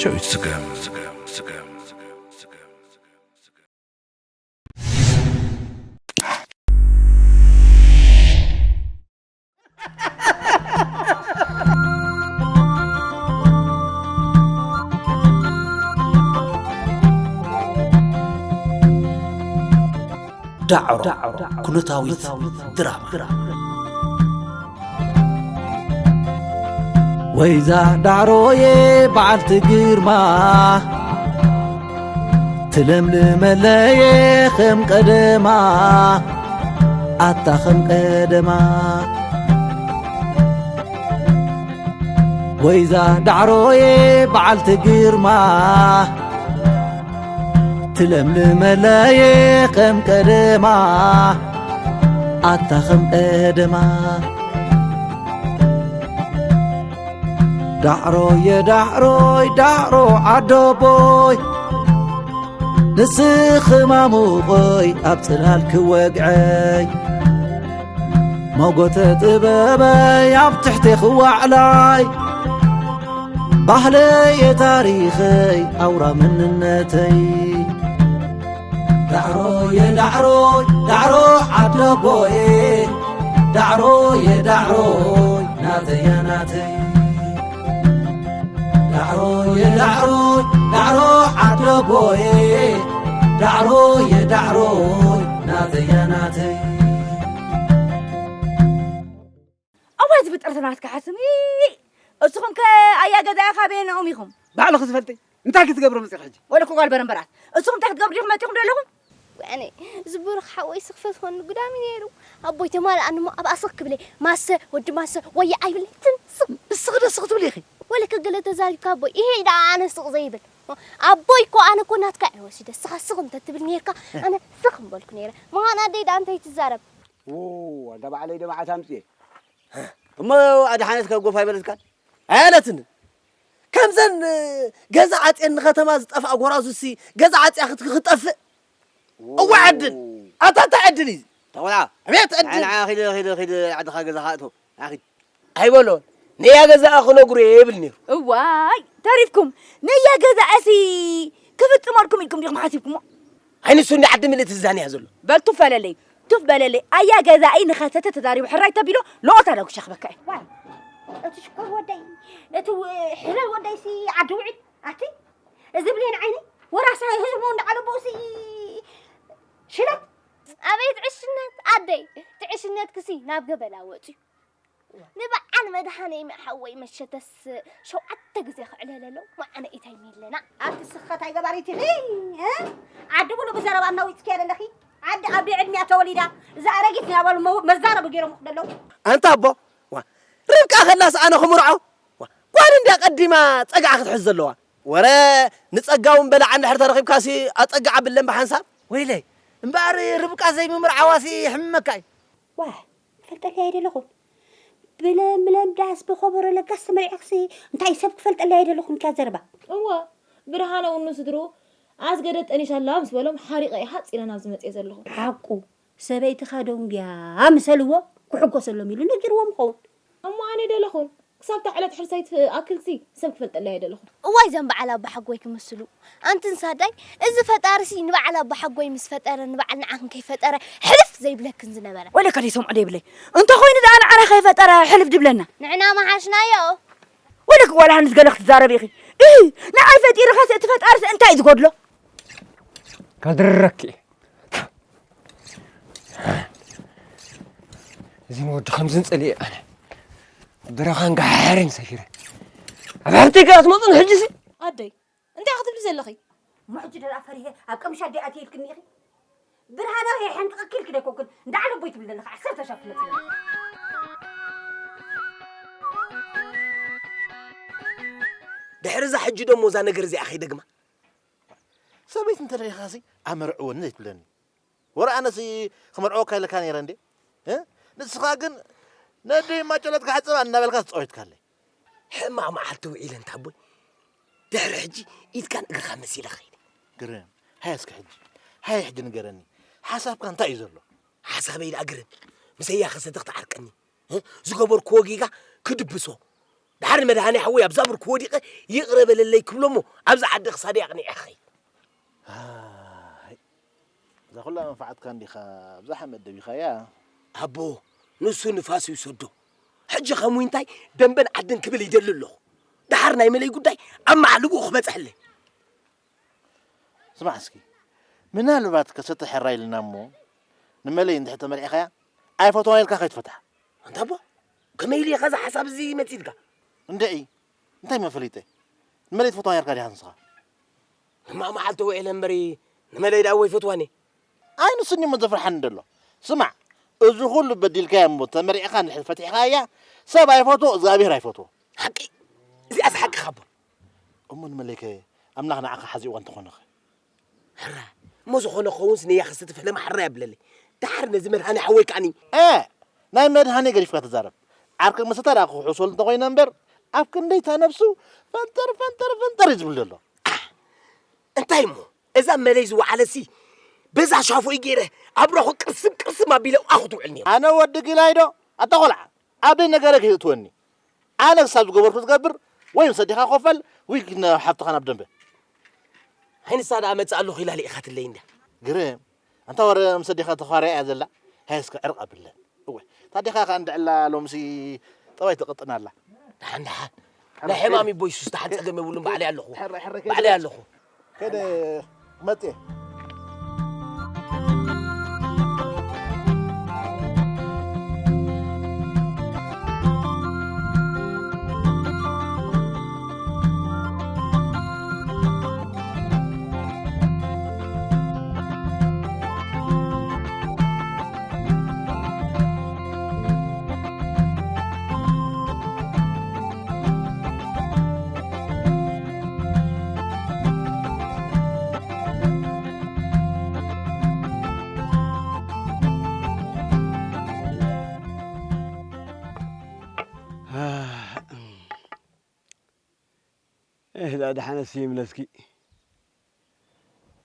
ጨዊት ስገም። ዳዕሮ ኩነታዊት ድራማ። ወይዛ ዳዕሮዬ በዓልቲ ግርማ፣ ትለምልመለየ ከም ቀደማ፣ ኣታ ከም ቀደማ። ወይዛ ዳዕሮዬ በዓልቲ ግርማ፣ ትለምልመለየ ከም ቀደማ፣ ኣታ ከም ቀደማ። ዳዕሮየ ዳዕሮይ ዳዕሮ ዓደቦይ፣ ንስኺ ማሙቐይ ኣብ ጽላል ክወግዐይ፣ መጎተ ጥበበይ ኣብ ትሕቲ ክዋዕላይ፣ ባህለየ ታሪኸይ ኣውራ መንነተይ። ዳዕሮየ ዳዕሮይ ዳዕሮ ዓደቦየ፣ ዳዕሮየ ዳዕሮይ ናተያ ናተይ። ዳዕሮየ ዳዕሮይ ዳዕሮ ዓደቦየ፣ ዳዕሮየ ዳዕሮይ ናተያ ናተይ። ኣዋይ ዝፍጥረት ናትካ ሓስም። እስኹም ከ ኣያ ገዛኢ ካበየንኦም ኢኹም? ባዕልኺ ትፈልጢ። እንታይ ክትገብሪ መፂኺ ሕጂ? ወለኩ ጓል በረምበራት። እስኹም እንታይ ክትገብሩ ዲኹም መፂኹም ዘለኹም? ወያኔ፣ ዝቡርኽ ሓወይ ስኽፈት ኾን ግዳሚ ነይሩ። ኣቦይ ተማልኣኒ እሞ ኣብ ኣስኽ ክብለ፣ ማሰ፣ ወዲ ማሰ፣ ወየ ኣይብለ፣ ትም ስቕ። ንስኺ ዶ ስኽ ትብሊ ኢኺ? ወለከ ገለ ተዛሪብካ ኣቦይ፣ ይሄ ደኣ ኣነ ስቕ ዘይብል። ኣቦይ እኮ ኣነ እኮ ናትካ እየ ወሲደ፣ ስኻ ስኽ እንተ ትብል ነይርካ፣ ኣነ ስኽ ምበልኩ ነይረ። መኻን ኣደይ ደኣ እንታይ ትዛረብ? ዎ፣ ኣንታ ባዕለይ ደማዓት ኣምፅኤ። እሞ ኣድሓነት ካብ ጎፍ ኣይበለትካን? ኣያለትን። ከምዘን፣ እ፣ ገዛ ዓፅየን ንኸተማ ዝጠፍኣ ጎራዙሲ ገዛ ዓፅያ ክት-፣ ክጠፍእ። እዋ ዕድል። ኣታ እንታይ ዕድል እዩ? ተቆልዓ። ኣቤት ዕድል። ንዓ ኺድ፣ ኺድ፣ ኺድ ዓድኻ ገዛኻ እቶ። ንዓ ኺድ። ኣይበሎን። ነያ ገዛኣ ክነግሮ እየ ይብል ነይሩ። እዋይ፣ ተሪፍኩም። ነያ ገዛኣሲ ክፍፅመልኩም ኢልኩም ዲኹም ሓሲብኩሞ? ኣይ ንሱ እንዲ ዓዲ ምልእቲ ዝዛንያ ዘሎ። በል ቱፍ በለለይ፣ ቱፍ በለለይ። ኣያ ገዛኢ ንኸሰተ ተዛሪቡ ሕራይ ተቢሎ፣ ሎኦታ ዳጉሻ ክበካ እየ። ዋይ፣ እቲ ሽኮር ወደይ፣ እቲ ው-፣ ሕለል ወደይሲ ዓዲ ውዒል። ኣቲ፣ እዚ ብሌን ዓይኒ፣ ወራሳይ ህዝቡ እንዳዓለቦሲ ሽለት። ኣቤት ዕሽነት ኣደይ፣ እቲ ዕሽነትክሲ ናብ ገበላ ወፂኡ። ንበዓል መድሃኔ ሓወይ መሸተስ ሸውዓተ ግዜ ክዕለለሎ፣ መዓነ ኢታይ ሚለና። ኣቲ ስኸት ኣይገባሪት ኢኺ፣ እ? ዓዲ ሙሉ ብዘረባ እናዊፅክያ ዘለኺ። ዓዲ ኣብ ዕድሚያ ተወሊዳ፣ እዛ ኣረጊት ናይ ኣባሉ መው-፣ መዛረቢ ገይሮም ዘለዉ። ኣንታ ኣቦ፣ ዋ፣ ርብቃ ከላስ ኣነ ክምርዖ? ዋ፣ ጓል እንድያ ቀዲማ ጸግዓ ክትሕዝ ዘለዋ። ወረ ንጸጋ እውን በላዓ እንድሕር ተረኺብካሲ ኣጸግዓ ብለን ብሓንሳብ። ወይለይ፣ እምበኣር ርብቃ ዘይምምርዓዋሲ ይሕምመካ እዩ። ዋ፣ ክፈልጠለይ ኣይደለኹን። ብለምለም ዳስ ብኸበሮ ለጋስ ተመርዒኽሲ እንታይ ሰብ ክፈልጠለይ ኣይደለኹን እካ ዘረባ። እዋ፣ ብርሃነ እውን ንስድርኡ ኣስገደት ጠኒሻ ኣላ ምስ በሎም ሓሪቐ እየ ሓፂረ ናብዚ መፅየ ዘለኹ። ሓቁ፣ ሰበይትኻ ደንጉያ ምሰልዎ ክሕጎሰሎም ኢሉ ነጊርዎም ይኸውን። እሞ ኣነ ደለኹን ክሳብ እታ ዕለት ሕርሳይ ትኣክልሲ ሰብ ክፈልጠለይ ኣይደለኹን። እዋይ ዘም በዓል ኣባ ሓጎይ ክምስሉ። ኣንቲ ንሳዳይ፣ እዚ ፈጣሪሲ ንበዓል ኣባ ሓጎይ ምስ ፈጠረ ንበዓል ንዓኽን ከይፈጠረ ሕልፍ ዘይብለክን ዝነበረ። ወለካ ደይሰምዖ ደይብለይ። እንተኾይኑ ደኣ ንዓና ከይፈጠረ ሕልፍ ድብለና። ንዕና መሓሽናዮ። ወለክ ዋላ ሃንስ ገለ ክትዛረብ ኢኺ። እህ፣ ንዓይ ፈጢርኻስ እቲ ፈጣሪስ እንታይ እዩ ዝጎድሎ? ከድርረኪ። እዚ ወዲ ከምዝን ጸሊኤ ኣነ። ብረኻን ጋሕርን ሰፊረ። ኣብ ሃብተይ ከኣ ትመጹን ሕጂሲ? ኣደይ፣ እንታይ ክትብሊ ዘለኺ? እሞ ሕጂ ደኣ ፈሪሄ ኣብ ቀምሻ ኣደይ ኣትየ ኢልክኒ ኢኺ? ብርሃነ የሕንቅቕኪ ኢልኪ ዶ ኣይኮንኩን? እንዳ ዓለቦይ ትብሊ ዘለኻ ዓሰርተ ሻብ ትመጽእ። ድሕሪ እዛ ሕጂ ደሞ እዛ ነገር እዚኣ ከይደግማ። ሰበይቲ እንተ ደሊኻሲ ኣመርዕወኒ ዘይትብለኒ። ወረ ኣነሲ ክመርዕወካ ኢለካ ነይረ እንዴ? እ? ንስኻ ግን ነደይ ማጨለትካ ሕጽባ እናበልካ ትጻወትካለይ። ሕማቕ መዓልቲ ውዒለ እንታ ኣቦይ። ድሕሪ ሕጂ ኢድካን እግርኻ መሲለ ኸይደ። ግርም፣ ሃየ እስከ ሕጂ። ሃየ ሕጂ ንገረኒ። ሓሳብካ እንታይ እዩ ዘሎ? ሓሳበይ ደኣ ግርም። ምስ እያ ከሰተ ክትዓርቀኒ። እ? ዝገበርክዎ ጌጋ ክድብሶ። ድሓር ንመድሃኔ ሓወይ ኣብዛ ብርኪ ወዲቐ ይቕረ በለለይ ክብሎ እሞ፣ ኣብዚ ዓዲ ክሳደይ ኣቕኒዐ ክኸይድ። ኣይ፣ እዛ ኩላ መንፋዓትካ እንዲኻ ኣብዛ ሓመድ ደቢኻያ። ኣቦ፣ ንሱ ንፋስ ይውሰዶ። ሕጂ ከም ዊንታይ ደንበን ዓድን ክብል ይደሊ ኣለኹ። ድሓር ናይ መለይ ጉዳይ ኣብ መዓልብኡ ክበጽሐለይ። ስማዕ እስኪ፣ ምናልባት ከሰተ ሕራይ ኢልና እሞ፣ ንመለይ እንድሕር ተመርዒኻያ፣ ኣይፈትዋን ኢልካ ከይትፈትሓ። ኣንታ ኣቦ፣ ከመይ ኢሉ ኢኻ እዚ ሓሳብ እዚ መጺልካ? እንድዒ፣ እንታይ መፈሊጠ? ንመለይ ትፈትዋ ነርካ ዲኻ ንስኻ? ሕማቕ መዓልቲ ውዒለ እምበሪ፣ ንመለይ ደኣ ወይፈትዋኒ። ኣይ፣ ንሱ እኒሞ ዘፍርሓኒ ደሎ። ስማዕ፣ እዚ ኩሉ በዲልካያ እሞ ተመሪዕኻ እንድሕር ፈቲሕኻያ፣ ሰብ ኣይፈትዎ፣ እግዚኣብሔር ኣይፈትዎ። ሓቂ፣ እዚኣስ ሓቂ ካቦ። እሞ ንመለይከ ኣምላኽ ንዓኻ ሓዚእዋ እንተኾነኸ? ሕራ፣ እሞ ዝኾነ ክኸውንስ ነያ ክስቲ ፈለማ ሕራ የብለለይ። ደሓር ነዚ መድሃኔ ሓወይ ከኣኒ። እ፣ ናይ መድሃኔ ገዲፍካ ትዛረብ። ዓርከ መሰታ ደኣ ክሕሰሉ እንተኾይነ እምበር፣ ኣብ ክንደይታ ነብሱ ፈንጠር፣ ፈንጠር፣ ፈንጠር እዩ ዝብል ዘሎ። እንታይ እሞ፣ እዛ መለይ ዝወዓለሲ፣ በዛ ሻፎይ ገይረ፣ ኣብራኹ ቅርስም፣ ቅርስም ኣቢለ ኣብኣኹ ትውዕል ነይሩ። ኣነ ወዲ ግላይ ዶ? ኣታ ቆልዓ፣ ኣበይ ነገረ ከይእትወኒ? ኣነ ክሳብ ዝገበርኩ ዝገብር፣ ወይ ምስ ኣዴኻ ኮፈል፣ ወይ ንሓብትኻ ናብ ደንበ። ኣይ ንሳ ደኣ መጽእ ኣለኹ ኢላ ልኢኻትለይ እንድያ። ግርም፣ ኣንታ ወረ ምስ ኣዴኻ ተዃርያ እያ ዘላ። ሃይ እስከ ዕርቕ ኣብለን። እወ፣ እታ ኣዴኻ ከኣ እንድዕላ ሎምሲ ጠባይ ትቕጥን ኣላ። ደሓን፣ ደሓን። ናይ ሕማም ይቦይ ሱስ፣ ደሓን ጸገም የብሉን፣ ባዕለይ ኣለኹ። ሕረ፣ ሕረ፣ ባዕለይ ከይደ ኣለኹ። ከይደ መጽእ። እህ፣ ዳ ደሓነስ ይምለስኪ።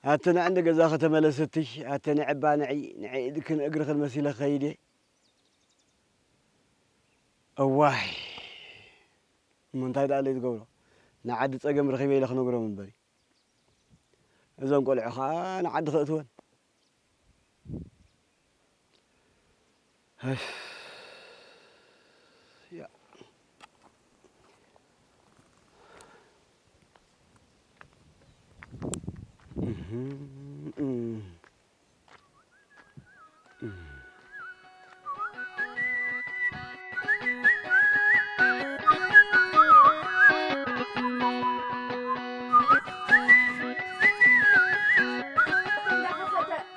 ኣቲ ንዕንዲ ገዛ ከተመለስቲ፣ ኣቲ ንዕባ ንዒ፣ ንዒ ኢድክን እግርኽን መሲለ ክኸይድ እየ። እዋይ፣ እሞ እንታይ ደኣ ለይ ዝገብሮ? ንዓዲ ጸገም ረኺበ ኢለ ክነግሮም እምበሪ። እዞም ቆልዑ ኸኣ ንዓዲ ከእትወን። እፍ። ያ። እህ፣ እህ።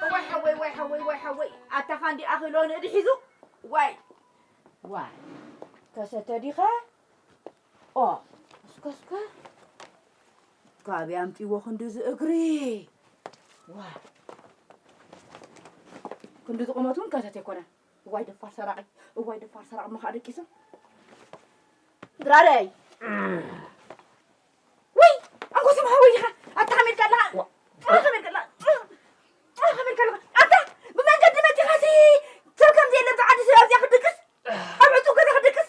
እዋይ ሓወይ፣ ዋይ ሓወይ፣ ዋይ ሓወይ፣ ኣታ ኻንዲ ኣኺሎ ንእዲ ሒዙ። ዋይ፣ ዋይ፣ ከሰተ ዲኸ? ኦ፣ እስከ፣ እስከ። ካበይ ኣምጺዎ ክንድዚ እግሪ? ዋ። ክንድዚ ቁመት እውን ከሰት ኣይኮነን። እዋይ ደፋር ሰራቒ፣ እዋይ ደፋር ሰራቒ፣ እሞ ኸኣ ደቂሱ። ድራረይ። ውይ፣ ኣንጎሲ መሃወይ ዲኻ? ኣታ ከመይ ኢልካ ኣለኻ? ዋ። ኣታ ከመይ ኢልካ ኣለኻ? ኣታ ከመይ ኢልካ ኣለኻ? ኣታ ብመንገዲ መጺኻሲ ሰብ ከምዚ የለን፣ ብዓዲ ሰብ ኣብዚኣ ክትድቅስ? ኣብ ዕጹው ገዛ ክትድቅስ?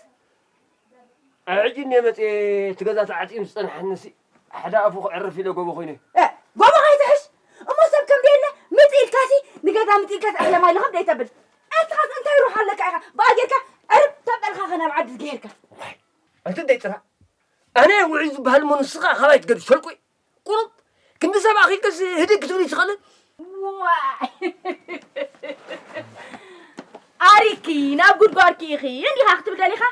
ሕጂ እኔ መጽየ እቲ ገዛ ተዓጽዩ ምስ ጸንሓንሲ፣ ሓደ ኣፉ ክዕርፍ ኢለ ጎቦ ኮይነ። እ፣ ጎቦ ከይትሕሽ? እሞ ሰብ ከም ደየለ ምጽእ ኢልካሲ፣ ንገዛ ምጽእ ኢልካሲ እሕለ ማይ ልኸም ደይተብል። ኣንስኻስ እንታይ ሩሕ ኣለካ ኢኻ? ብኣ ጌርካ ዕርብ ተበልካ ኸ ናብ ዓዲ ዝገሄድካ? ዋይ፣ ኣንቲ ደይ ጽራ። ኣነ ውዑይ ዝበሃል እሞ ንስኻ ካባይ ትገድፍ ሸልቁይ። ቁሩብ ክንዲ ሰብ ኣኺልክስ ህድእ ክትብሊ ትኽእልን? ዋይ! ኣሪኪ ናብ ጉድጓድኪ ኢኺ እንዲኻ ክትብል ደሊኻ?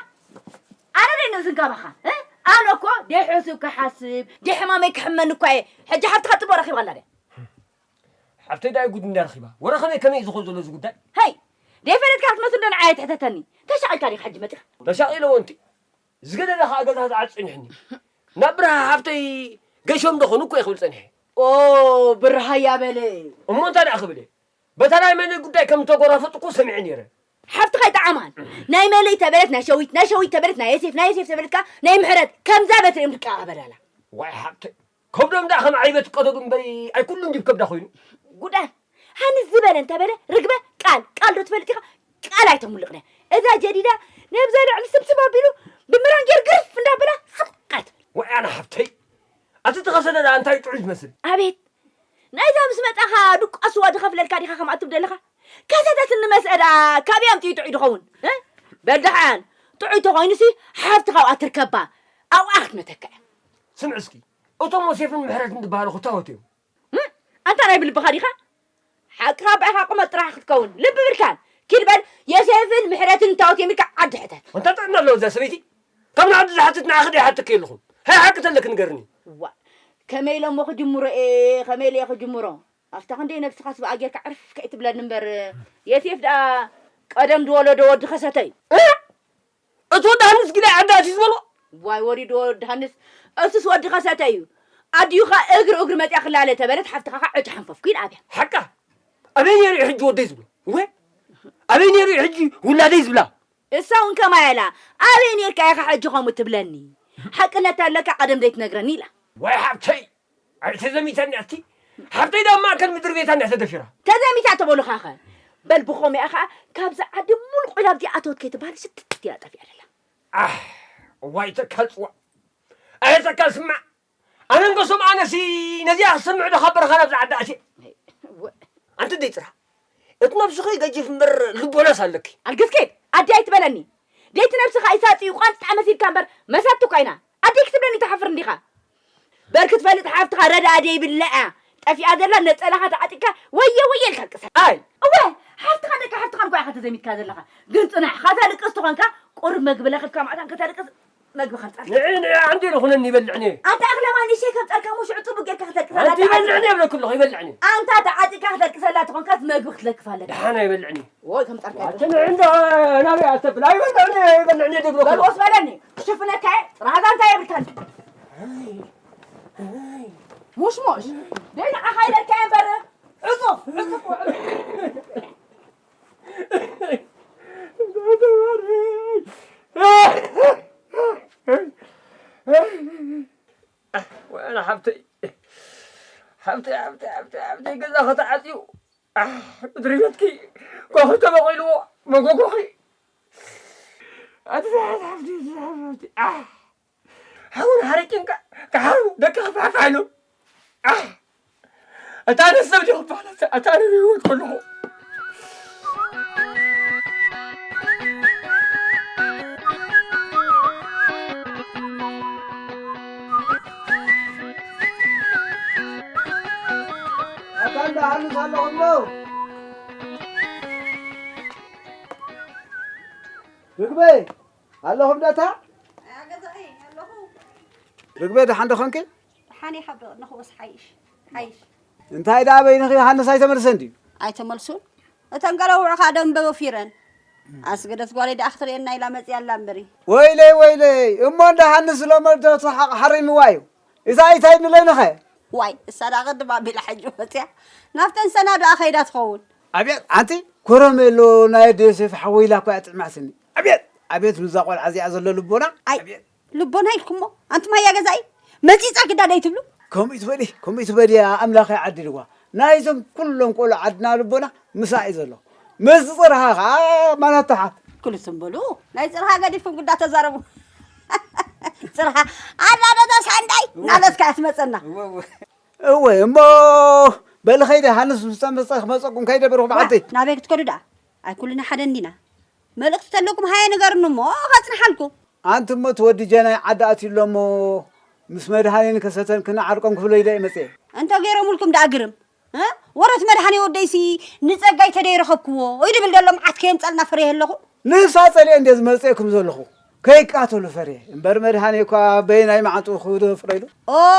ኣነ ደይ ንእዝን ካባኻ፣ እ? ኣነ እኮ ደይ ሕሱብ ክሓስብ፣ ደይ ሕማመይ ክሕመኒ እኳ እየ። ሕጂ ሓፍትኻ ጽቡቕ ረኺባ ኣላ ድያ? ሓፍተይ ደኣ ጉድ እንድያ ረኺባ። ወረ ከመይ ከመይ እዩ ዝኸውን ዘሎ እዚ ጉዳይ? ሀይ! ደይ ፈለጥካ ክትመስል ዶ ንዓይ ትሕተተኒ? ተሻቒልካ ዲኻ ሕጂ መጺኻ? ተሻቒለ ወንቲ። ዝገደለ ኸኣ ገዛ ዝዓጽ ጸኒሕኒ። ናብ ብርሃ ሓፍተይ ገሾም ዶ ኾኑ እኮ እየ ክብል ጸኒሐ። ኦ፣ ብርሃ እያ በለ። እሞ እንታይ ደኣ ክብል እየ? በታ ናይ መን ጉዳይ ከም ዝተጎራፈጡ እኮ ሰሚዐ ነይረ። ሓፍትኻ ኣይጠዓማን። ናይ መለይ ተበለት ናይ ሸዊት፣ ናይ ሸዊት ተበለት ናይ የሴፍ፣ ናይ የሴፍ ተበለት ከኣ ናይ ምሕረት። ከምዛ በትሪ እዮም ዝቀባበላላ። ዋይ ሓብተይ፣ ከብዶም ደኣ ከም ዓይበት ቀደዱ እምበሪ ኣይኩሉ እንዲብ ከብዳ ኮይኑ። ጉዳን ሃንስ ዝበለ እንተበለ ርግበ ቃል፣ ቃል ዶ ትፈልጥ ኢኻ? ቃል ኣይተሙልቕነ። እዛ ጀዲዳ ነብዛ ልዕሊ ስብስብ ኣቢሉ ብምራን ጌር ግርፍ እንዳበላ ስቕ ኣይትብል። ወይ ኣነ ሓፍተይ፣ ኣቲ ተኸሰተ ደኣ እንታይ ጥዑይ ዝመስል? ኣቤት፣ ናይዛ ምስ መጻኻ ድቋስ ስዋ ድኸፍለልካ ዲኻ ከምኣ ትብል ዘለኻ? ከሰተት እንመስአ ደኣ ካበይ ኣምጺኡ ጥዑይ ድኸውን? እ? በል ደሓን፣ ጥዑይ ተኾይኑሲ ሓፍቲ ካብኣ ትርከባ፣ ኣብኣ ክትመተካ እያ። ስምዕ እስኪ፣ እቶም ዮሴፍን ምሕረትን ዝበሃሉ ክታወት እዮም። እም? ኣንታ ናይ ብልብኻ ዲኻ? ሓቅኻ ባዕኻ ቁመት ጥራሕ ክትከውን ልቢ ብልካን። ኪድ በል ዮሴፍን ምሕረትን ታወት የሚልካ ዓዲ ሕተት። ኣንታ ጥዕና ኣለዎ እዛ ሰበይቲ? ካብ ንዓዲ ዝሓትት ንዓኺ ዶ ይሓተኪ ኣለኹ? ሃይ ሓቂ ተለኪ ንገርኒ። ዋ፣ ከመይ ኢለ እሞ ክጅምሮ እየ፣ ከመይ ኢለ እየ ክጅምሮ? ኣብታ ክንደይ ነብስኻ ስብኣ ጌርካ ዕርፍ ከይትብለኒ እምበር፣ ዮሴፍ ደኣ ቀደም ዝወለዶ ወዲ ከሰተ እዩ። እ? እቲ ወዲ ሃንስ ግዳይ ዓዲ ኣትዩ ዝበሎ? ዋይ ወሪድዎ ወዲ ሃንስ፣ እሱስ ወዲ ከሰተ እዩ። ኣዲኡ ኸኣ እግሪ እግሪ መጽያ ክላለ ተበለት፣ ሓፍትኻ ኸኣ ዕጭ ሓንፈፍኩ ኢላ ኣብያ። ሓቃ? ኣበይ ነይሩ እዩ ሕጂ ወደይ ዝብሎ? እወ? ኣበይ ነይሩ እዩ ሕጂ ውላደይ ዝብላ? እሳ እውን ከማይ ኣላ። ኣበይ ነርካ ኢኻ ሕጂ ከምኡ ትብለኒ? ሓቅነት ኣለካ ቀደም ዘይትነግረኒ ኢላ። ዋይ ሓብተይ! ኣይ ተዘሚታ እንዲያ እቲ ሓብተይ ዳ ማእከል ምድሪ ቤታ እንዲያ ተደፊራ። ተዘሚታ ተበሉኻኸ? በል ብኸሚኣ ኸኣ ካብዛ ዓዲ ሙልቕ ኢላ ኣብዚኣ ኣተወት ከይትበሃል ስትት ኢላ ጠፊኣ ደላ። ኣሕ፣ ዋይ ተካል ጽዋእ። ኣየ ተካል ስማዕ። ኣነ እንዶ ሰምዓ ነሲ ነዚኣ ክሰምዕ ዶ ካብ በረኻ ናብዛ ዓዲ ኣትየ? እወ። ኣንቲ ደይ ጽራ። እቲ ነብስኺ ገጅፍ እምበር ልቦናስ ኣለኪ። ኣልግስኪ፣ ኣዲ ኣይትበለኒ። ደይቲ ነብስኻ ይሳጽዩ ቋንጣ መሲልካ እምበር መሳቲ እኳ ኢና። ኣደይ ክትብለኒ ትሓፍር እንዲኻ? በር ክትፈልጥ ሓፍትኻ ረድኣ ደይብላ እያ። ጠፊኣ ዘላ ነጸላኻ ተዓጢቕካ ወየ ወየ ኢልካ ኣልቅሳ። ኣይ። እወ፣ ሓፍትኻ ደቂ ሓፍትኻ እንኳ ኢኻ ተዘሚትካ ዘለኻ። ግን ጽናሕ፣ ከተልቅስ ተኾንካ ቁሩብ መግቢ ለኺፍካ ማዕታን ከተልቅስ መግቢ ከምጻልካ። ንዒ፣ ንዒ፣ ዓንዲ ኢሉ ኩነኒ ይበልዕኒ። ኣታ እኽለማ ንእሽተይ ከምጻልካ እሞ ሽዑ ጽቡቅ ጌርካ ከተልቅሰላ ኣንቲ ትዓጢ። ይበልዕኒ የብለኩ ኣለኹ፣ ይበልዕኒ። ኣንታ ተዓጢካ ከተልቅሰላ ተኾንካስ መግቢ ክትለክፍ ኣለካ። ደሓን ኣይበልዕኒ። ወይ ከምጻልካ ኣቲ ንዒ እንዶ ናበይ ኣስተብል? ኣይበልዕኒ፣ ይበልዕኒ ደብለኩ በል ኣለኹ። ወስ በለኒ። ክሽፍነካ እየ። ጽራዛ እንታይ የብልካን? ሙሽሙሽ። ደይ ንዓኻ ኢለልካ እየ እምበር። ዕጹፍ፣ ዕጹፍ፣ ዕጹፍ። ወላ ሓብተይ፣ ሓብተይ፣ ሓብተይ፣ ሓብተይ፣ ሓብተይ፣ ገዛ ከተዓጽዩ፣ ኣሕ፣ ምድሪ ቤትኪ፣ ጓኺ ተበቒልዎ፣ መጎጎኺ። ኣቲ ሓብቲ፣ ሓብቲ፣ ኣሕ። ሓውን ሓሪጭን ከ-፣ ከሓሩ ደቂ ክፋሕፋሕ ኢሉ። ኣሕ! ኣታ ኣነ ሰብ ዲኹ በሃል፣ ኣታ ኣነ ብህይወት ከለኹ። ኣታ እንዳ ሃንስ ኣለኹም ዶ? ርግበይ፣ ኣለኹም ዶ ኣታ? ኣያ ገዛኢ ኣለኹ። ርግበይ፣ ደሓን ዶ ኾንኪ? ደሓን እየ፣ ካብ ደቕድንኽዎስ ሓይሽ፣ ሓይሽ። እንታይ ደኣ በይንኺ፣ ሃንስ ኣይተመልሰን ድዩ? ኣይተመልሱን። እተን ገለ ውዑ ከኣ ደንበ ወፊረን። ኣስገደት ጓለይ ደኣ ክትርእየና ኢላ መጺኣ ኣላ እምበሪ። ወይለይ፣ ወይለይ፣ እሞ እንዳ ሃንስ ሎመ ዶ ተሓቕ ሓሪምዋ እዩ? እዛ ኣይታይ ንለንኸ? ዋይ፣ እሳ ደኣ ቅድም ኣቢላ ሕጂ መጽያ። ናብተን ሰና ደኣ ከይዳ ትኸውን። ኣብየት፣ ኣንቲ ኮረሜሎ ናይ ኣደ ዮሴፍ ሓወይላ እኮ እያ ጥዕማትኒ። ኣብየት፣ ኣብየት፣ ንዛ ቆልዓ እዚኣ ዘሎ ልቦና። ኣይ፣ ኣብየት። ልቦና ኢልኩሞ? ኣንቲ ማያ ገዛኢ፣ መጺጻ ግዳ ደይ ትብሉ? ከምኡ ትበሊ፣ ከምኡ ትበሊ፣ ኣምላኽ ይዓድልዋ። ናይዞም ኩሎም ቆልዑ ዓድና ልቦና ምሳ እዩ ዘሎ። ምስ ጽርሃ ኸዓ ማናት ተሓት። ክልስም በሉ፣ ናይ ጽርሃ ገዲፍኩም ግዳ ተዛረቡ። ጽርሃ፣ ኣላ ነዛ ሳንዳይ፣ እወ። ናበትካ እያ ትመጸና። እወ፣ እወ። እወ፣ እሞ በሊ ኸይደ፣ ሃንስ ምስ ተመጸ ክመጸኩም ከይደ በርኹ ዋ፣ በዓልቲ። ናበይ ክትከዱ ደኣ? ኣይ ኩልና ሓደ እንዲና። መልእኽቲ ተለኩም ሃየ ንገርኒ እሞ ከጽንሓልኩም። ኣንቲ እሞ እቲ ወዲ ጀናይ ዓዲ ኣትዩ ኣሎ እሞ ምስ መድሃኔን ከሰተን ክነዓርቆም ክብሎ ኢለ እየ መጽየ። እንተ ገይሮምልኩም ደኣ ግርም። እ? ወረት መድሃኔ ወደይሲ ንጸጋይ ተደይ ረኸብክዎ። ወይ ድብል ደሎ መዓት ከየምጸልና ፈሪሀ ኣለኹ። ንሳ ጸሊኤ እንደ ዝመጽኤኩም ዘለኹ። ከይቃተሉ ፈሪሀ። እምበር መድሃኔ እኳ በየናይ መዓንጥኡ ክደፍሮ ኢሉ።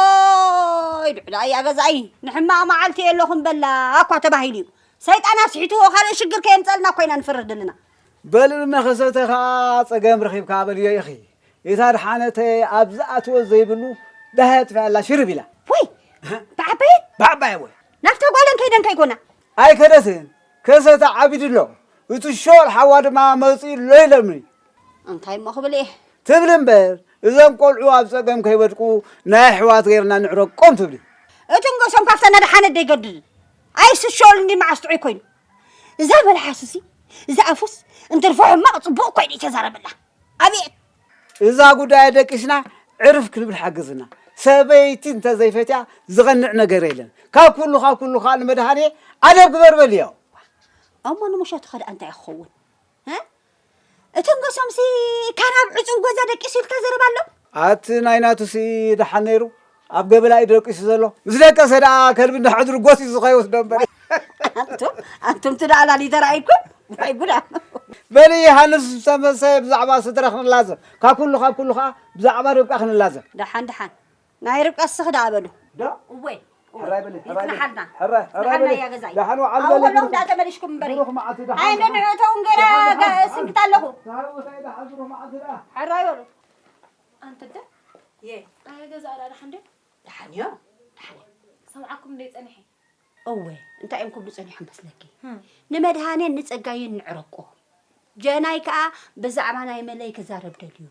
ኦይ፣ ድዕዳ እያ ገዛኢ። ንሕማቕ መዓልቲ የለኹም በላ እኳ ተባሂሉ እዩ። ሰይጣን ኣስሒትዎ ካልእ ሽግር ከየምጸልና እኮ ኢና ንፈርህ ዘለና። በል እመ ከሰተ ኸኣ ጸገም ረኺብካ በልዮ ኢኺ። እታ ድሓነተ ኣብ ዝኣትዎ ዘይብሉ ዳህያ ጥፊኣላ ሽርብ ኢላ። ወይ! ብዓባየን? ብዓባየ ወይ። ናብታ ጓለን ከይደን ከይኮና? ኣይከደትን። ከሰተ ዓቢዱ ኣሎ። እቲ ሾል ሓዋ ድማ መጺኡ ኣሎ ኢሎምኒ። እንታይ እሞ ክብል እየ? ትብሊ እምበር፣ እዞም ቆልዑ ኣብ ጸገም ከይወድቁ ናይ ኣሕዋት ገይርና ንዕረቆም ትብሊ። እቲ ንገሶም ካብታ ነድሓነት ደይገድድ። ኣይስ ሾል እንዲ መዓስ ጥዑይ ኮይኑ። እዛ መልሓስሲ፣ እዛ ኣፉስ፣ እንትርፎ ሕማቕ ጽቡቕ ኮይኑ ይተዛረበላ። ኣቤት! እዛ ጉዳይ ደቂስና ዕርፍ ክንብል ሓግዝና። ሰበይቲ እንተዘይፈትያ ዝቐንዕ ነገር የለን። ካብ ኩሉ ካብ ኩሉ ከዓ ንመድሃኔ ኣደብ ግበር በልዮ። እሞ ንሙሸት ኸ ደኣ እንታይ ክኸውን? እ? እቶም ገሶምሲ ካናብ ዕጹው ገዛ ደቂሱ ኢልካ ዘረባ ኣሎ? ኣቲ ናይ ናቱሲ ደሓን ነይሩ። ኣብ ገበላ እዩ ደቂሱ ዘሎ። ምስ ደቀሰ ደኣ ከልቢ እንዳሕድሩ ጎሲሱ ከይወስዶ እምበር። ኣንቱም ኣንቱም ትዳኣላ ሊተራ ኣይኩም? ዋይ ጉዳ። በሊ ሃንስ ዝተመሰ ብዛዕባ ስድራኽ ንላዘብ። ካብ ኩሉ ካብ ኩሉ ከዓ ብዛዕባ ርብቃ ክንላዘብ። ደሓን ደሓን። ናይ ርብቃ ስኽ ደኣ በሉ። ዶ? እወ። ሕራይ በሊ፣ ሕራይ በሊ። ይጽናሓልና። ሕራይ፣ ሕራይ ይጽናሓልና በሊ። እያ ገዛይ። ደሓን ወዓል ኣው በሊ። ወሎም ደኣ ተመሊሽኩም እምበሪ። ብሩኽ መዓልቲ ደሓን። ኣይ፣ እንዶ ንዕእተውን ገና ደሓን፣ ደሓን፣ ገ-፣ ደሓን። ስንክት ኣለኹ። ደሓን ወሳኢ ደሓን፣ ብሩኽ መዓልቲ ደኣ። ሕራይ በሉ። ኣንተ ደ? የ። ኣየ ገዛ ደኣ ደሓን ደ? ደሓን እዮ። ደሓን እዮ። ሰምዓኩም እንደ ጸኒሐ። እወ፣ እንታይ እዮም ክብሉ ጸኒሖም መስለኪ? ህም። ንመድሃኔን ንጸጋይን ንዕረቆ። ጀናይ ከኣ ብዛዕባ ናይ መለይ ክዛረብ ደልዩ።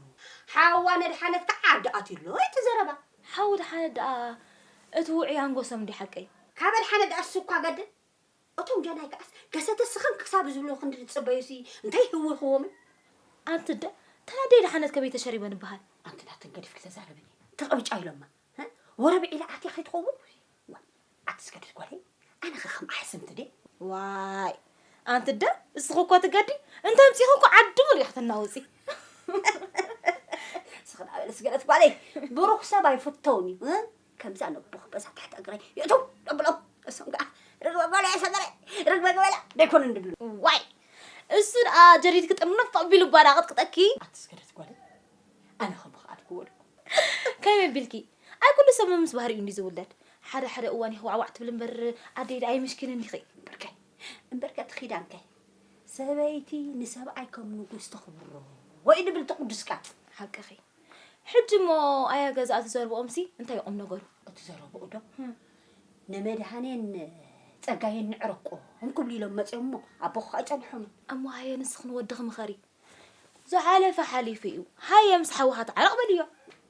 ሓዋ ነድሓነት ከኣ ዓዲ ኣትዩ ኣሎ። እቲ ዘረባ። ሓው ድሓነት ደኣ እቲ ውዑይ ኣንጎሶም እንዲ ሓቀይ። ካብ ኣድሓነት ደኣ እሱ እኳ ገድል። እቶም ጀናይ ከኣስ ገሰተ ስኽን ክሳብ ዝብሉ ክንዲ ዝጽበዩሲ እንታይ ይህውኽዎም? ኣንቲ ደ ተናደይ ድሓነት ከበይ ተሸሪበ ንበሃል? ኣንቲ ናተን ገዲፍኪ ተዛረብኒ። ተቐብጫ ኢሎማ። እ? ወረብ ዒላ ኣትያ ከይትኸውን? ዋ፣ ኣቲ ዝገድድ ጓለይ፣ ኣነ ኸ ከም ኣሕስምቲ ድየ? ዋይ፣ ኣንቲ ደ እስኺ እኮ ትገዲ፣ እንተ ኣምጺኺ እኮ ዓዲ ሙሉእ ኢኺ ተናውጺ። ስኽን ኣበለ ስገደት ጓለይ፣ ብሩኽ ሰብ ኣይፍተውን እዩ፣ እ? ከምዛ ነቦ ክበሳ ትሕቲ እግረይ የእትው ደብሎም፣ እሶም ከኣ ርግበ በለ ሰገረ፣ ርግበ ገበላ ደይኮኑን ድብሉ። ዋይ፣ እሱ ደኣ ጀዲድኪ ጥርንፍ ኣቢሉ ባዳ ቅጥቅጠኪ። ኣቲ ስገደት ጓለይ፣ ኣነ ኸምኡ ከኣ ድክወልኩ። ከመይ ኣቢልኪ? ኣይ ኩሉ ሰብ ምስ ባህሪኡ እንዲ ዝውለድ። ሓደ ሓደ እዋን ኢኺ ዋዕዋዕ ትብል እምበር ኣደይ ደኣ ኣይምሽኪን እንዲኺ። እምበርከ፣ እምበርከ እቲ ኪዳንከ፣ ሰበይቲ ንሰብኣይ ከም ንጉስ ተኽብሮ ወይ ድብል እቲ ቅዱስ ቃል። ሓቅኺ። ሕጂ እሞ ኣያ ገዛ እቲ ዘረብኦምሲ እንታይ ቁም ነገሩ? እቲ ዘረብኡ ዶ? ህም። ንመድሃኔን ጸጋዬን ንዕረቆም ክብሉ ኢሎም መጺኦም እሞ ኣቦኺ ከኣ ይጸንሖም። እሞ ሃየ ንስኽን ወድኺ ምኸሪ። ዝሓለፈ ሓሊፉ እዩ። ሃየ ምስ ሓውኻ ተዓረቕ በልዮ።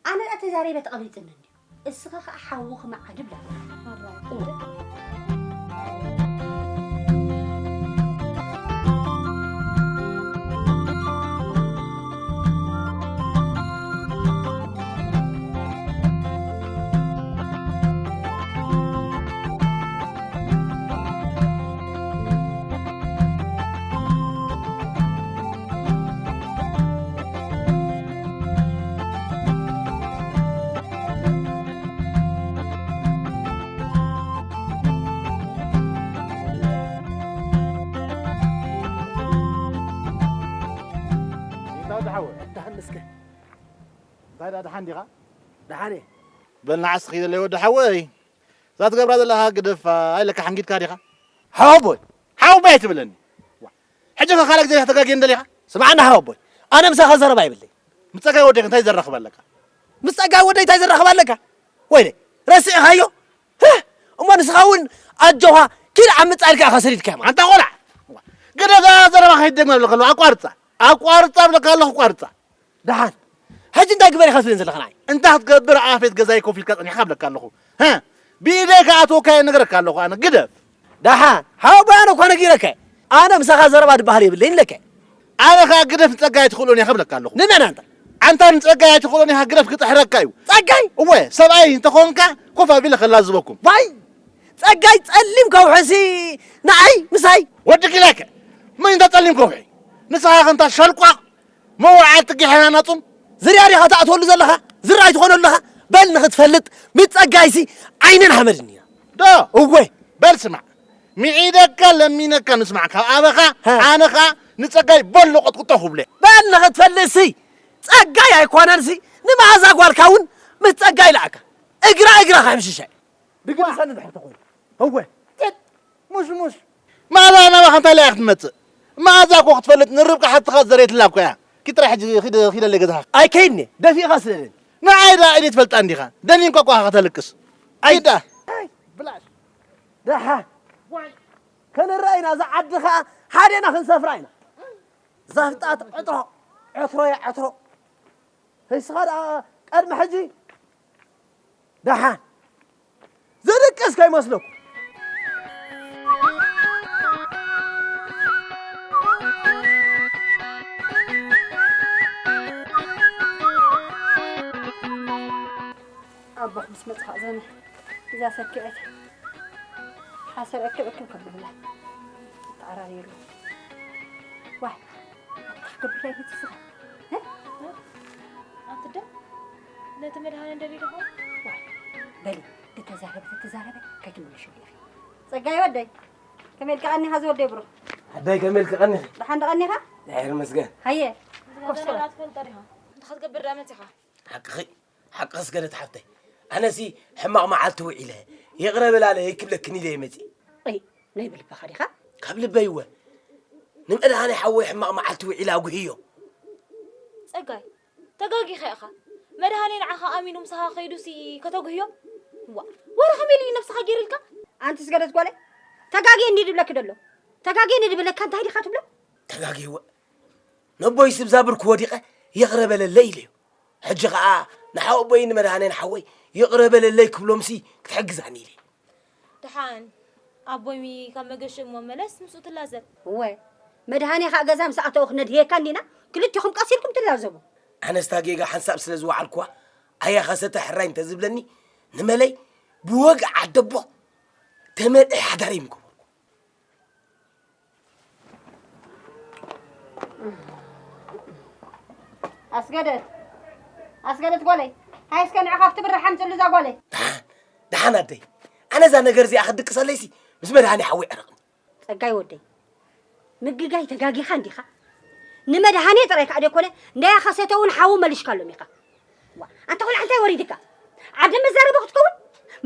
ኣነ ደኣ ተዛሪበ ተቐቢጽኒ እንድዩ። እስኺ ኸኣ ሓውኺ መዓዲ ብላ። ይታ ወዲ ሓወ። ደሓን እስከ። እንታይ ደኣ ደሓን ዲኻ? ደሓን እየ። በል ንዓስ ኺደለይ ወዲ ሓወይ። እዛ ትገብራ ዘለኻ ግደፋ ኢለካ ሓንጊድካ ዲኻ? ሓወቦይ፣ ሓወቦይ ኣይትብለኒ። ዋ፣ ሕጂ ከ ካልእ ግዜ ከተጋግየኒ ደሊኻ? ስምዓኒ ሓወቦይ፣ ኣነ ምሳኻ ዘረባ የብለይ። ምስ ጸጋይ ወደይ እንታይ ዘራኽብ ኣለካ? ምስ ጸጋይ ወደይ እንታይ ዘራኽብ ኣለካ? ወይለይ፣ ረሲዕኻዮ? ህህ! እሞ ንስኻ እውን ኣጆኻ ኪድ ዓምጻ ኢልካ ኢኻ ሰዲድካዮ ማለት። ኣንታ ቆልዓ! ግደፋ ዘረባ ከይትደግማ እብለካ ኣለኹ፣ ኣቋርጻ። ኣቋርጻ እብለካ ኣለኹ፣ ኣቋርጻ። ደሓን። ሕጂ እንታይ ግበር ኢኻ ትብለኒ ዘለኻ ንዓይ? እንታይ ክትገብር ኣብ ፊት ገዛይ ኮፍ ኢልካ ጸኒሕካ እብለካ ኣለኹ። ሀ? ብኢደይ ከኣትወካ እየ እነግረካ ኣለኹ ኣነ። ግደፍ። ደሓን። ሓወቦይ ኣነ እኳ ነጊረካ እየ። ኣነ ምሳኻ ዘረባ ዝበሃል የብለይን ኢለካ እየ። ኣነ ከኣ ግደፍ ንጸጋይ ኣይትኽእሎን ኢኻ እብለካ ኣለኹ። ንመን ኣንታ? ኣንታ ንጸጋይ ኣይትኽእሎን ኢኻ ግደፍ ክጥሕረካ እዩ። ጸጋይ? እወ፣ ሰብኣይ እንተኾንካ ኮፍ ኣቢለ ከላዝበኩም። ዋይ! ጸጋይ ጸሊም ከውሕሲ ንዓይ ምሳይ? ወዲ ኪላከ፣ መን እንታ ጸሊም ከውሒ? ንስኻ ከ እንታ ሸልቋቕ መውዓል ትጊሐና ናጹም? ዝርያ ዲኻ ትኣትወሉ ዘለኻ? ዝራይ ትኾነሉ ኣለኻ? በል ንኽትፈልጥ፣ ምስ ጸጋይሲ ዓይንን ሓመድን ኢና። ዶ? እወ። በል ስማዕ፣ ምዒደካ ለሚነካ ንስማዕ ካብ ኣበኻ፣ ሃ። ኣነ ኸኣ ንጸጋይ በሎ ቀጥቅጦ ክብሎ። በል ንኽትፈልጥሲ፣ ጸጋይ ኣይኮነንሲ፣ ንመኣዛ ጓልካ እውን ምስ ጸጋይ ለኣካ። እግራ እግራ ኸምሽሻ። ብግዲ ሰኒ ድሕር ተኾይኑ። እወ። ጭጥ! ሙሽ ሙሽ! መኣዛ ናባኻ እንታይ ኢላ እያ ክትመጽእ? መኣዛ እኮ ክትፈልጥ ንርብቃ ሓትኻ ዘረየትላ እኮ እያ። ኪድ ጥራይ ሕጂ ኺድ-፣ ኺደለይ ገዛኻ። ኣይከይድን እየ። ደፊእኻ ስለለኒ። ንዓይ ደኣ ኢደ ትፈልጣ እንዲኻ። ደኒንካ እኮ ኢኻ ከተልቅስ። ኣይ! ኪድ ደኣ። ኣይ! ብላሽ! ደሓን። ዋይ! ከንረኣይና እዛ ዓዲ ኸኣ ሓዴና ክንሰፍራ ኢና። ዘፍጣት ዕትሮ፣ ዕትሮ እያ ዕትሮ። ህስኻ ደኣ ቀድሚ ሕጂ ደሓን ዝድቅስ ከይመስለኩም። ኣቦኽ ምስ መጽኻ ዘመ እዛ ሰኪዐት ሓሰር እክብ እክብ ከብልላ ተዓራሪሩ። ዋይ፣ ኣታ ክገብር ኣይፈትስኻ። እ? ኣንቲ ዶ ነቲ መድሃኔ ደሊሉ ኾን? ዋይ፣ በሊ፣ እተዛረበ፣ እተዛረበ ከይትምልሽሉ ኢኺ። ጸጋይ ወደይ፣ ከመይ ኢልካ ቀኒኻ ዝወደይ ብሩኽ? ኣደይ፣ ከመይ ኢልካ ቀኒኺ? ደሓን ዶ ቀኒኻ? እግዚኣብሔር ይመስገን። ሃየ፣ ኮፍ እስከ በል። ኣትፈልጦ ዲኻ? እንታይ ክትገብር ደኣ መጺኻ? ሓቅኺ፣ ሓቅኺ ኣስገደት ሓፍተይ። ኣነሲ ሕማቕ መዓልቲ ውዒለ፣ ይቕረ በላለይ ክብለክን ኢለ እየ መጺእ። እይ፣ ናይ ብልብኻ ዲኻ? ካብ ልበይ እወ። ንመድሃኔ ሓወይ ሕማቕ መዓልቲ ውዒለ ኣጉህዮ። ጸጋይ፣ ተጋጊኻ ኢኻ። መድሃኔ ንዓኻ ኣሚኑ ምሳኻ ከይዱሲ ከተጉህዮ? ዋ፣ ወረ ከመይ ኢሉ እዩ ነብስኻ ገይሩልካ? ኣንቲ ኣስገደት ጓለይ፣ ተጋግየ እንዲ ድብለኪ ደሎ። ተጋግየ እንዲ ድብለካ እንታይ ዲኻ ትብሎ? ተጋግየ እወ። ነቦይስ ብዛ ብርኩ ወዲቐ ይቕረ በለለይ ኢለዮ። ሕጂ ኸኣ ንሓወቦይ ንመድሃኔን ሓወይ ይቕረ በለለይ ክብሎምሲ ክትሕግዛኒ ኢለ። ደሓን ኣቦይ ካብ መገሸ እሞ መለስ ምስኡ ትላዘብ። እወ፣ መድሃኔ ኸኣ ገዛ ምስ ኣተወ ክነድህየካ እንዲና፣ ክልቲኹም ቀስ ኢልኩም ትላዘቡ። ኣነስ እታ ጌጋ ሓንሳብ ስለ ዝወዓልኩዋ፣ ኣያ ኸሰተ ሕራይ እንተዝብለኒ፣ ንመለይ ብወግዒ ዓደቦ ተመልዒ ሓዳረይ ምገበርኩ። ኣስገደት፣ ኣስገደት ጓለይ፣ ሃይ እስከ ንዕኻ ኣብቲ ብራሕ ኣምጽሉ እዛ ጓለይ። ደሓን፣ ደሓን ኣደይ። ኣነ እዛ ነገር እዚኣ ክትድቅሰለይሲ ምስ መድሃኔ ሓወይ ዕረቕኒ። ጸጋይ ወደይ፣ ምግጋይ ተጋጊኻ እንዲኻ? ንመድሃኔ ጥራይ ከኣ ደይኮነ፣ እንዳያ ኸሰተ እውን ሓዉ መሊሽካሎም ኢኻ። ዋ፣ ኣንታ ቆልዓ እንታይ ወሪድካ? ዓደ መዛረቢ ክትከውን?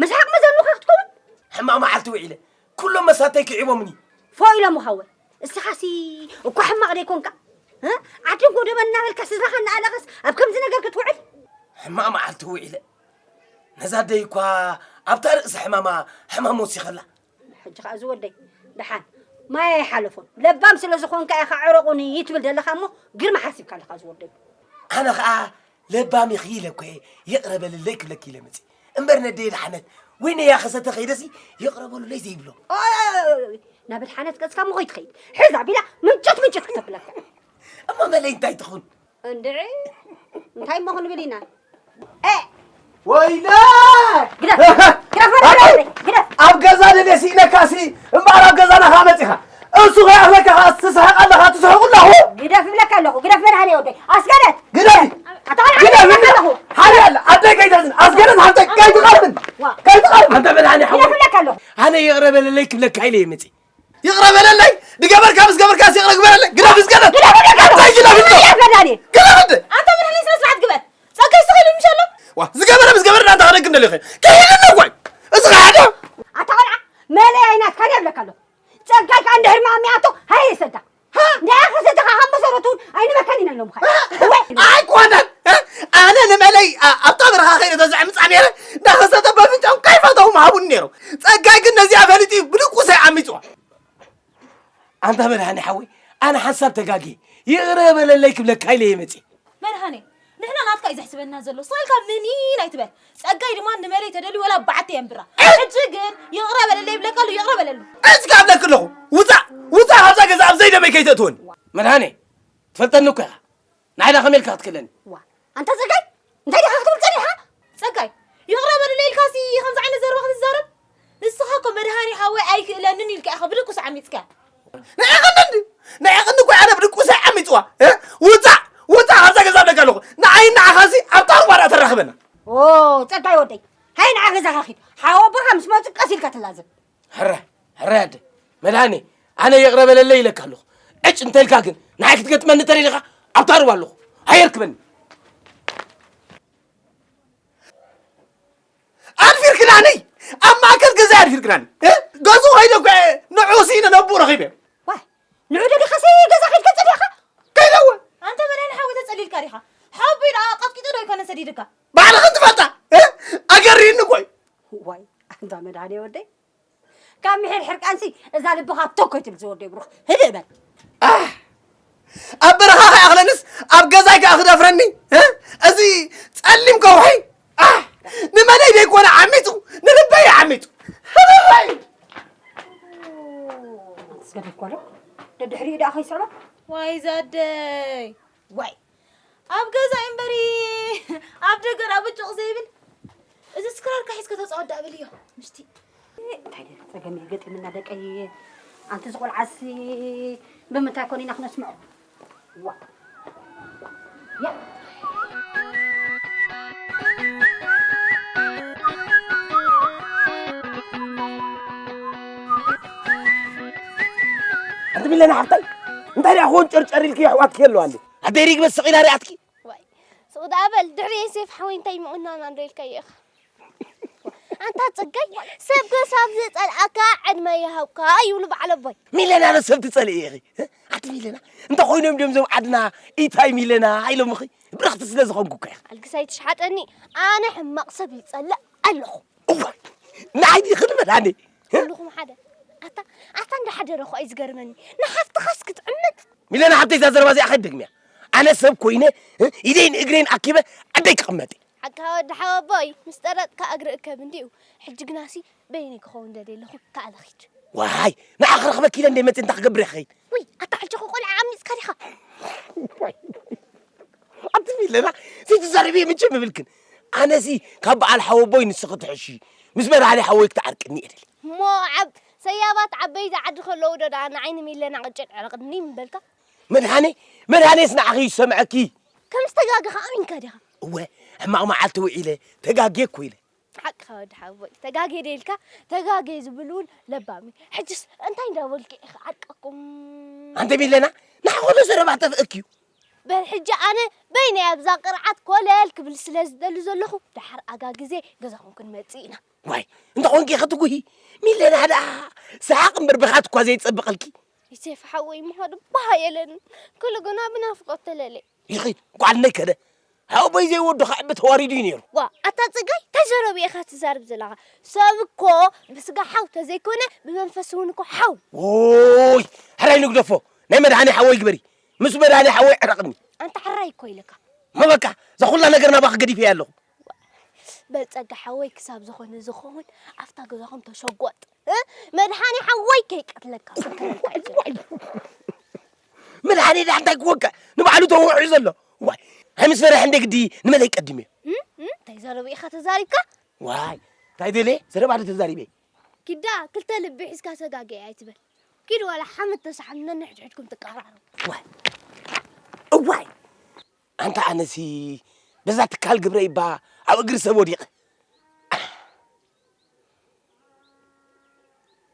መስሓቕ መዘኑኻ ክትከውን? ሕማቕ መዓልቲ ውዒለ፣ ኩሎም መሳተይ ክዒቦምኒ። ፎእ ኢሎምኻ እወ። እስኻሲ እኳ ሕማቕ ደይኮንካ? እ? ዓዲ ጎደበ እናበልካ ስድራኻ እናኣለኸስ ኣብ ከምዚ ነገር ክትውዕል? ሕማቕ መዓልቲ ውዒለ፣ ነዛ ኣደይ እኳ ኣብታ ርእሲ ሕማማ ሕማም ወሲኸላ። ሕጂ ኸኣ ዝወደይ፣ ደሓን ማይ ኣይሓለፎን። ለባም ስለ ዝኾንካ ኢኻ ዕረቑኒ ትብል ዘለኻ እሞ፣ ግርማ ሓሲብካ ኣለኻ ዝወደይ። ኣነ ኸኣ ለባም ኢኺ ኢለ እኮ እየ ይቕረ በልለይ ክብለኪ ኢለ መጺእ። እምበር ነደይ ደሓነት ወይ ነያ ኸሰተ ኸይደሲ ይቕረ በሉለይ ዘይብሎ። ኦይ፣ ኦይ፣ ኦይ፣ ኦይ፣ ናብ ደሓነት ገጽካ እሞ ኸይትኸይድ። ሕዝ ኣቢላ ምንጭት ምንጭት ክተብለካ። እሞ መለይ እንታይ ትኹን? እንድዒ፣ እንታይ እሞ ክንብል ኢና? ኤ! ወይለ! ግደፍ! ግደፍ! ኣቲ! ግደፍ! ኣብ ገዛ ደልየ ስኢነካሲ እምበኣር ኣብ ገዛና ከኣ መጺኻ። እሱ ከይኣኽለካ ከኣ ትስሕቕ ኣለኻ፣ ትስሕቑ ኣለኹ። ግደፍ እብለካ ኣለኹ፣ ግደፍ መድሃኔ ወደይ። ኣስገደት! ግደፊ! ኣታ ቆልዓ ግደፊ! ግደፍ ኣለኹ። ሓሪ ኣለ፣ ኣደይ ከይተዝን፣ ኣስገደት ሓፍተይ፣ ከይትቐርብን! ዋ! ከይትቐርብን! ኣንታ መድሃኔ ሓወይ። ግደፍ እብለካ ኣለኹ። ኣነ ይቕረ በለለይ ክብለካ ኢለ እየ መጺእ። ይቕረ በለለይ፣ ድገበርካ ምስ ገበርካስ ይቕረ ግበረለይ። ግደፍ እስገደት! ግደፍ እብለካ ኣለኹ። ኣንታይ ግደፍ እንዶ? ግደፍ መድሃኔ! ግደፍ እንዶ! ኣንታ መድሃኔ ስነ ስርዓት ግበር። ጸጋይ ስቕ ኢሉ ምሽ ኣሎ? ዋ፣ ዝገበረ ምስ ገበረ ዳንታ ክደግም ደሊኸ። ከይድና ጓይ። እዚ ኸሓደ። ኣታ ቆልዓ፣ መለይ ኣይናትካን እየ እብለካ ኣለኹ። ጸጋይ ከኣ እንድሕር ማሚኣቶ ሃየ ሰዳ። ሃ? እንድሕር ከሰተኻ ካብ መሰረቱ እውን ኣይንበካን ኢና ኣለኹ። ሃ? እወ። ኣይኮነን። ሃ? ኣነ ንመለይ ኣ-፣ ኣብታ በረኻ ከይደ ተዘዕምጻ ነይረ። እንዳኸሰተ በፍንጫም ከይፈተው ምሃቡኒ ነይሮም። ጸጋይ ግን ነዚኣ ፈሊጡ እዩ ብድቁሰይ ዓሚጽዋ። ኣንታ መድሃኔ ሓወይ፣ ኣነ ሓንሳብ ተጋግየ፣ ይቕረ በለለይ ክብለካ ኢለ እየ መጺእ። መድሃኔ፣ ንሕና ናትካ እዩ ዘሕስበና ዘሎ። ስቕ ኢልካ ምኒን ኣይትበል። ጸጋይ ድማ ንመለይ ተደልዩ ወላ በዓቲ የንብራ። ሕጂ ግን ይቕረ በለለይ ይብለካ ኣሎ፣ ይቕረ በለሉ። ሕጂ ክኣብለኪ ኣለኹ። ውጻእ፣ ውጻእ ካብዛ ገዛ ኣብ ዘይደመይ ከይተእትወኒ። መድሃኔ፣ ትፈልጠኒ እኮ ኢኻ። ንዓይ ደኣ ከመይ ኢልካ ክትክእለኒ? ዋ፣ ኣንታ ጸጋይ፣ እንታይ ዲኻ ክትብል ጸኒሕካ? ጸጋይ፣ ይቕረ በሉለይ ኢልካሲ ከምዚ ዓይነት ዘረባ ክትዛረብ? ንስኻ እኮ መድሃኔ ሓወይ ኣይክእለንን ኢልካ ኢኻ ብድቁስ ዓሚጽካ። ንዒቕኒ እንዲ፣ ንዒቕኒ እኮ ኣነ ብድቁስ እየ ዓሚጽዋ። እ? ውጻእ፣ ውጻእ ካብዛ ገዛ እብለካ ኣለኹ። ንዓይ ንዓኻሲ ኣብታ ሩባ ደኣ ተራኽበና። ኦ፣ ጸጋይ ወደይ፣ ሃይ ንዓ ገዛኻ ኺድ። ሓወቦኻ ምስ መጹ ቀስ ኢልካ ትላዘብ። ሕረ፣ ሕረ ኣደ፣ መድሃኔ፣ ኣነ ይቕረ በለለይ ኢለካ ኣለኹ። ዕጭ እንተ ኢልካ ግን፣ ንዓይ ክትገጥመኒ እንተ ደሊኻ፣ ኣብታ ሩባ ኣለኹ። ኣየርክበኒ። ኣድፊርክናኒ! ኣብ ማእከል ገዛይ ኣድፊርክናኒ! እ? ገዝኡ ከይደ እኮ እየ ንዑ ስኢነ ነቦኡ ረኺበ። ዋይ፣ ንዑ ደሊኻሲ ገዛ ከይድካ ጸሊእኻ? ከይደ እወ። ኣንታ መድሃኔ ሓወይ ተጸሊልካ ዲኻ? ሓወቦይ ደኣ ቀጥቂጡ ዶ ኣይኮነን ሰዲድካ? ባዕልኽን ትፈልጣ! እ? ኣገሪኒ እኮ እዩ። ዋይ፣ ኣንታ መድሃኔ ወደይ። ካብ ምሒር ሕርቃንሲ እዛ ልብኻ ቶኮ ይትብል ዝወደይ ብሩኽ። ህድእ በል። ኣህ! ኣብ በረኻ ከይኣኽለንስ ኣብ ገዛይ ከኣ ክደፍረኒ? እ? እዚ ጸሊም ከውሒ? ኣህ! ንመለይ ደይኮነ ዓሚጹ፣ ንልበይ እዩ ዓሚጹ። ህርረይ! ኣንታ ስገደት ጓሎ፣ ደድሕሪኡ ደኣ ከይስዕባ? ዋይ ዛደይ! ዋይ! ኣብ ገዛ እምበሪ ኣብ ደገ ደኣ ብጭቕ ዘይብል። እዚስ ክራርካ ሒዝካ ተጻወት ደኣ በልዮ። ምሽቲ። እንታይ ደኣ ጸገም እዩ ገጢምና ደቀይ? ኣንቲ ዝቆልዓሲ ብምንታይ ኮን ኢና ክነስምዖ? ዋ። ያ። ኣንቲ ሚለና ሓፍታይ፣ እንታይ ደኣ ክኾን ጨርጨር ኢልኪ ኣሕዋትኪ ኣለዋ እንዴ? ኣደይ ሪግበ ስቕ ኢላ ሪኣትኪ? ዋይ፣ ስቕ ደኣ በል፣ ድሕሪ ዮሴፍ ሓወይ እንታይ ምቑናና እንዶ ኢልካዮ ኢኻ? ኣንታ ጽገይ፣ ሰብ ክሳብ ዝጸልኣካ ዕድመ ይሃብካ ይብሉ በዓል ኣቦይ። ሚለና ዶ ሰብ ትጸልኢ ኢኺ? ኣቲ ሚለና፣ እንተ ኮይኖም ድዮም ዞም ዓድና ኢታይ ሚለና ኢሎምኺ? ብርኽቲ ስለ ዝኾንኩ እኮ ኢኺ። ኣልግሳይ ትሽሓጠኒ፣ ኣነ ሕማቕ ሰብ ይጸልእ ኣለኹ። እዋይ፣ ንዓይ ዲኺ ንመድሃኒ? ኩልኹም ሓደ። ኣታ፣ ኣታ እንዳሓደረ እኮ እዩ ዝገርመኒ። ንሓፍትኻስ ክትዕምጽ። ሚለና ሓብተይ፣ እዛ ዘረባ እዚኣ ከይትደግምያ። ኣነ ሰብ ኮይነ፣ እ፣ ኢደይን እግረይን ኣኪበ ዓደይ ክቕመጥ እየ። ሓቅኻ ወዲ ሓወቦይ፣ ምስ ጠረጥካ እግሪ እከብ እንዲዩ። ሕጂ ግናሲ በይነይ ክኸውን ደልየ ኣለኹ፣ ከኣ ልኺድ። ዋይ፣ ንዓ ክረኽበኪ ኢለ እንደ መጽእ እንታይ ክገብር እየ ክኸይድ? ውይ፣ ኣታ ሕጂ እኮ ቆልዓ ዓሚጽካ ዲኻ? ዋይ፣ ኣቲ ሚለና፣ ዘይትዛረቢ ምችም ይብልክን። ኣነሲ ካብ በዓል ሓወቦይ ንስኺ ትሕሺ፣ ምስ መድሃኔ ሓወይ ክትዓርቅኒ እየ ደልየ። እሞ ዓብ-፣ ሰያባት ዓበይቲ ዓዲ ከለዉ ዶ ደኣ ንዓይ ንሚለና ቅጭል ዕረቕኒ ምበልካ? መድሃኔ፣ መድሃኔስ ንዓኺ ይሰምዐኪ። ከም ዝተጋገኻ ኣሚንካ ዲኻ? እወ፣ ሕማቕ መዓልቲ ውዒለ፣ ተጋግየ እኮ ኢለ። ሓቅኻ ወዲ ሓወቦይ፣ ተጋግየ ዶ ኢልካ? ተጋግየ ዝብል እውን ለባም እዩ። ሕጅስ እንታይ እንዳበልኪ ኢኺ ዓርቀኩም? ኣንተ ሚለና፣ ንዓኹ ዶ ዘረባ ተፍእኪ እዩ? በል ሕጂ ኣነ በይነይ ኣብዛ ቅርዓት ኮለል ክብል ስለ ዝደሊ ዘለኹ፣ ደሓር ኣጋ ግዜ ገዛኹም ክንመጽእ ኢና። ዋይ፣ እንተ ኾንኪ ክትጉሂ፣ ሚለና ደኣ ሰሓቕ እምበር ብኻት እኳ ዘይጸብቐልኪ። ዮሴፍ ሓወይ ምዃኑ ባህ የለን። ኩሉ ግና ብናፍቖት ተለለ። ይኺድ፣ ጓል ነይ ከደ። ሓወቦይ ዘይወዱ ከዕቢ ተዋሪዱ እዩ ነይሩ። ዋ፣ ኣታ ጽጋይ፣ እንታይ ዘረብ ኢኻ ትዛረብ ዘለኻ? ሰብ እኮ ብስጋ ሓው ተዘይኮነ፣ ብመንፈስ እውን እኮ ሓው። ዎይ፣ ሕራይ ንግደፎ። ናይ መድሃኔ ሓወይ ግበሪ። ምስ መድሃኔ ሓወይ ዕረቕኒ። ኣንታ ሕራይ እኮ ኢለካ። መበቃ፣ እዛ ኩላ ነገር ናባኺ ገዲፈያ ኣለኹ። በል ጸጋ ሓወይ ክሳብ ዝኾነ ዝኸውን ኣብታ ገዛኹም ተሸጎጥ። እ? መድሃኔ ሓወይ ከይቀትለካ፣ ከይቀትለካ እዩ ዘሎ። መድሃኔ ደኣ እንታይ ክወቅዕ? ንባዕሉ ተወቂዑ ዘሎ። ዋይ፣ ኣይ ምስ ፈረሐ እንደ ግዲ ንመለይ ቀዲም እዩ። እም? እም? እንታይ ዘረብ ኢኻ ተዛሪብካ? ዋይ፣ እንታይ ደልየ? ዘረባ ዶ ተዛሪበ? ኪዳ፣ ክልተ ልቢ ሒዝካ ሰጋገየ ኣይትበል። ኪድ ዋላ ሓመድ ተሳሕብ ነንሕድሕድኩም ትቀራረቡ። ዋይ፣ እዋይ፣ ኣንታ ኣነሲ በዛ ትካል ግብረ ይባ ኣብ እግሪ ሰብ ወዲቐ።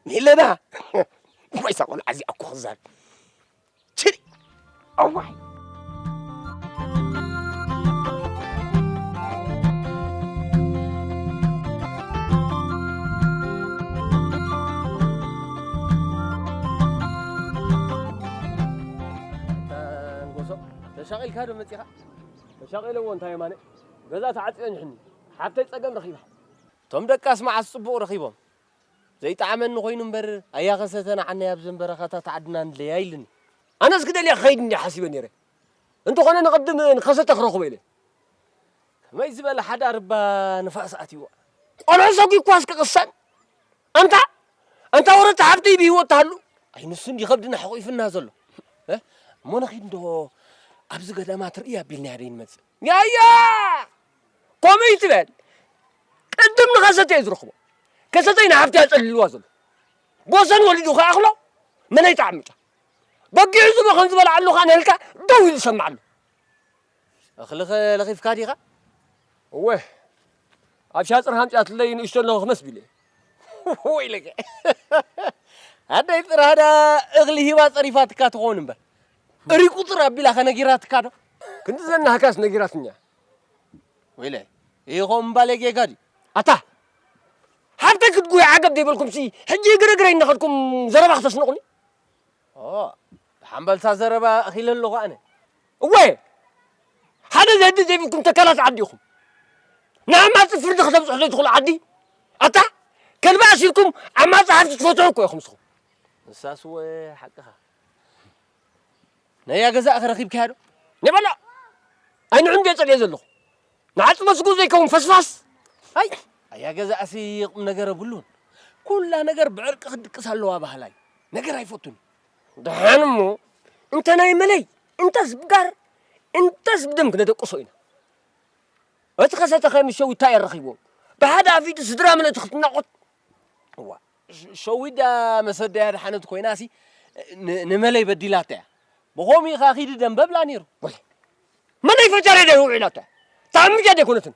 ሚለና፣ እዋይ፣ እዛ ቆልዓ እዚኣ እኮ ክዛብ። ችሪ፣ እዋይ። ኣንጎሶ፣ ተሻቒልካ ዶ መጺኻ? ተሻቒለዎ እንታይ የማነ? ገዛ ተዓጽዮ ኒሕኒ። ሓብተይ ጸገም ረኺባ። እቶም ደቃስ መዓስ ጽቡቕ ረኺቦም? ዘይጠዓመኒ ኮይኑ እምበር፣ ኣያ ከሰተ ንዓናይ ኣብዘን በረኻታት ዓድና ንለያ ኢልኒ። ኣነስ ክደልያ ክኸይድ እንድየ ሓሲበ ነይረ። እንተኾነ ንቕድም ንከሰተ ክረኽቦ ኢለ። ከመይ ዝበለ ሓዳር እባ ንፋስ ኣትይዋ። ቆልዑ ሰጒግኳስ ክቕሰን። ኣንታ፣ ኣንታ ወረታ ሓብተይ ብህይወት ትሃሉ። ኣይ ንሱ እንዲ ከብድና ሕቑይፍና ዘሎ። እ? እሞ ንኺድ እንዶ ኣብዚ ገዳማት ርኢ ኣቢልናያ ደይንመጽእ። ያያ! ከምኡ ይትበል። ቅድም ንኸሰተ እየ ዝረኽቦ። ከሰተይ ንሓፍቲ ኣጸልልዋ ዘሎ። ጎሰን ወሊዱ ከኣኽሎ መነይ ተዓምጫ። በጊዕ ዝቦ ከም ዝበልዓሉ ኸኣ ንህልካ ደው ኢሉ ይሰምዓሉ። እኽልኸ ለኺፍካ ዲኻ? እወ። ኣብ ሻጽር ሃምጺኣትለይ ንእሽቶ ኣለኹ ክመስ ቢለ። ወይለከ። ኣደይ ጥራዳ እኽሊ ሂባ ጸሪፋትካ ትኸውን እምበር። እሪ ቁጽር ኣቢላ ኸነጊራትካ ዶ? ክንዲ ዘናህካስ ነጊራትኛ። ወይለ፣ ኢኹም ባለጌ ጋዲ። ኣታ፣ ሓብተይ ክትጉያ ዓገብ ዘይበልኩምሲ፣ ሕጂ እግሪ እግረይ እናኸድኩም ዘረባ ክተስንቑኒ? ኦ፣ ብሓምበልታ ዘረባ ኣኺለ ኣለኹ ኣነ። እወ፣ ሓደ ዘዲ ዘይብልኩም ተካላት ዓዲ ኢኹም። ንዓማጺ ፍርዲ ከተብጽሑ ዘይትኽእሉ ዓዲ። ኣታ፣ ከልቢ ኣሲርኩም ዓማጺ ሃብቲ ትፈትሑ እኮ ኢኹም ንስኹም። ንሳስ እወ፣ ሓቅኻ። ነያ ገዛእኸ ረኺብካያ ዶ? ነበሎ! ኣይ ንዑ እንድየ ጸልየ ዘለኹ። ንዓጽመ ስጉ ዘይከውን ፈስፋስ! ኣይ! ኣያ ገዛእሲ ቁም ነገር የብሉን። ኩላ ነገር ብዕርቂ ክትድቅስ ኣለዋ በሃላይ። ነገር ኣይፈቱን። ደሓን እሞ፣ እንተ ናይ መለይ፣ እንተስ ብጋር፣ እንተስ ብደም ክነደቅሶ ኢና። እቲ ከሰተ ከ ምስ ሸዊታ እየ ረኺብዎ። ብሓደ ኣፊቱ ስድራ ምልእቲ ክትናቖት። እዋ፣ ሸዊዳ መሰደያ ድሓነት ኮይናሲ፣ ንመለይ በዲላታ እያ። ብኸምኡ ኢኻ ኺዲ ደንበብላ ነይሩ። መለይ ፈጃሪ ደ ውዒላታ። ታምጃ ደ ኮነትን።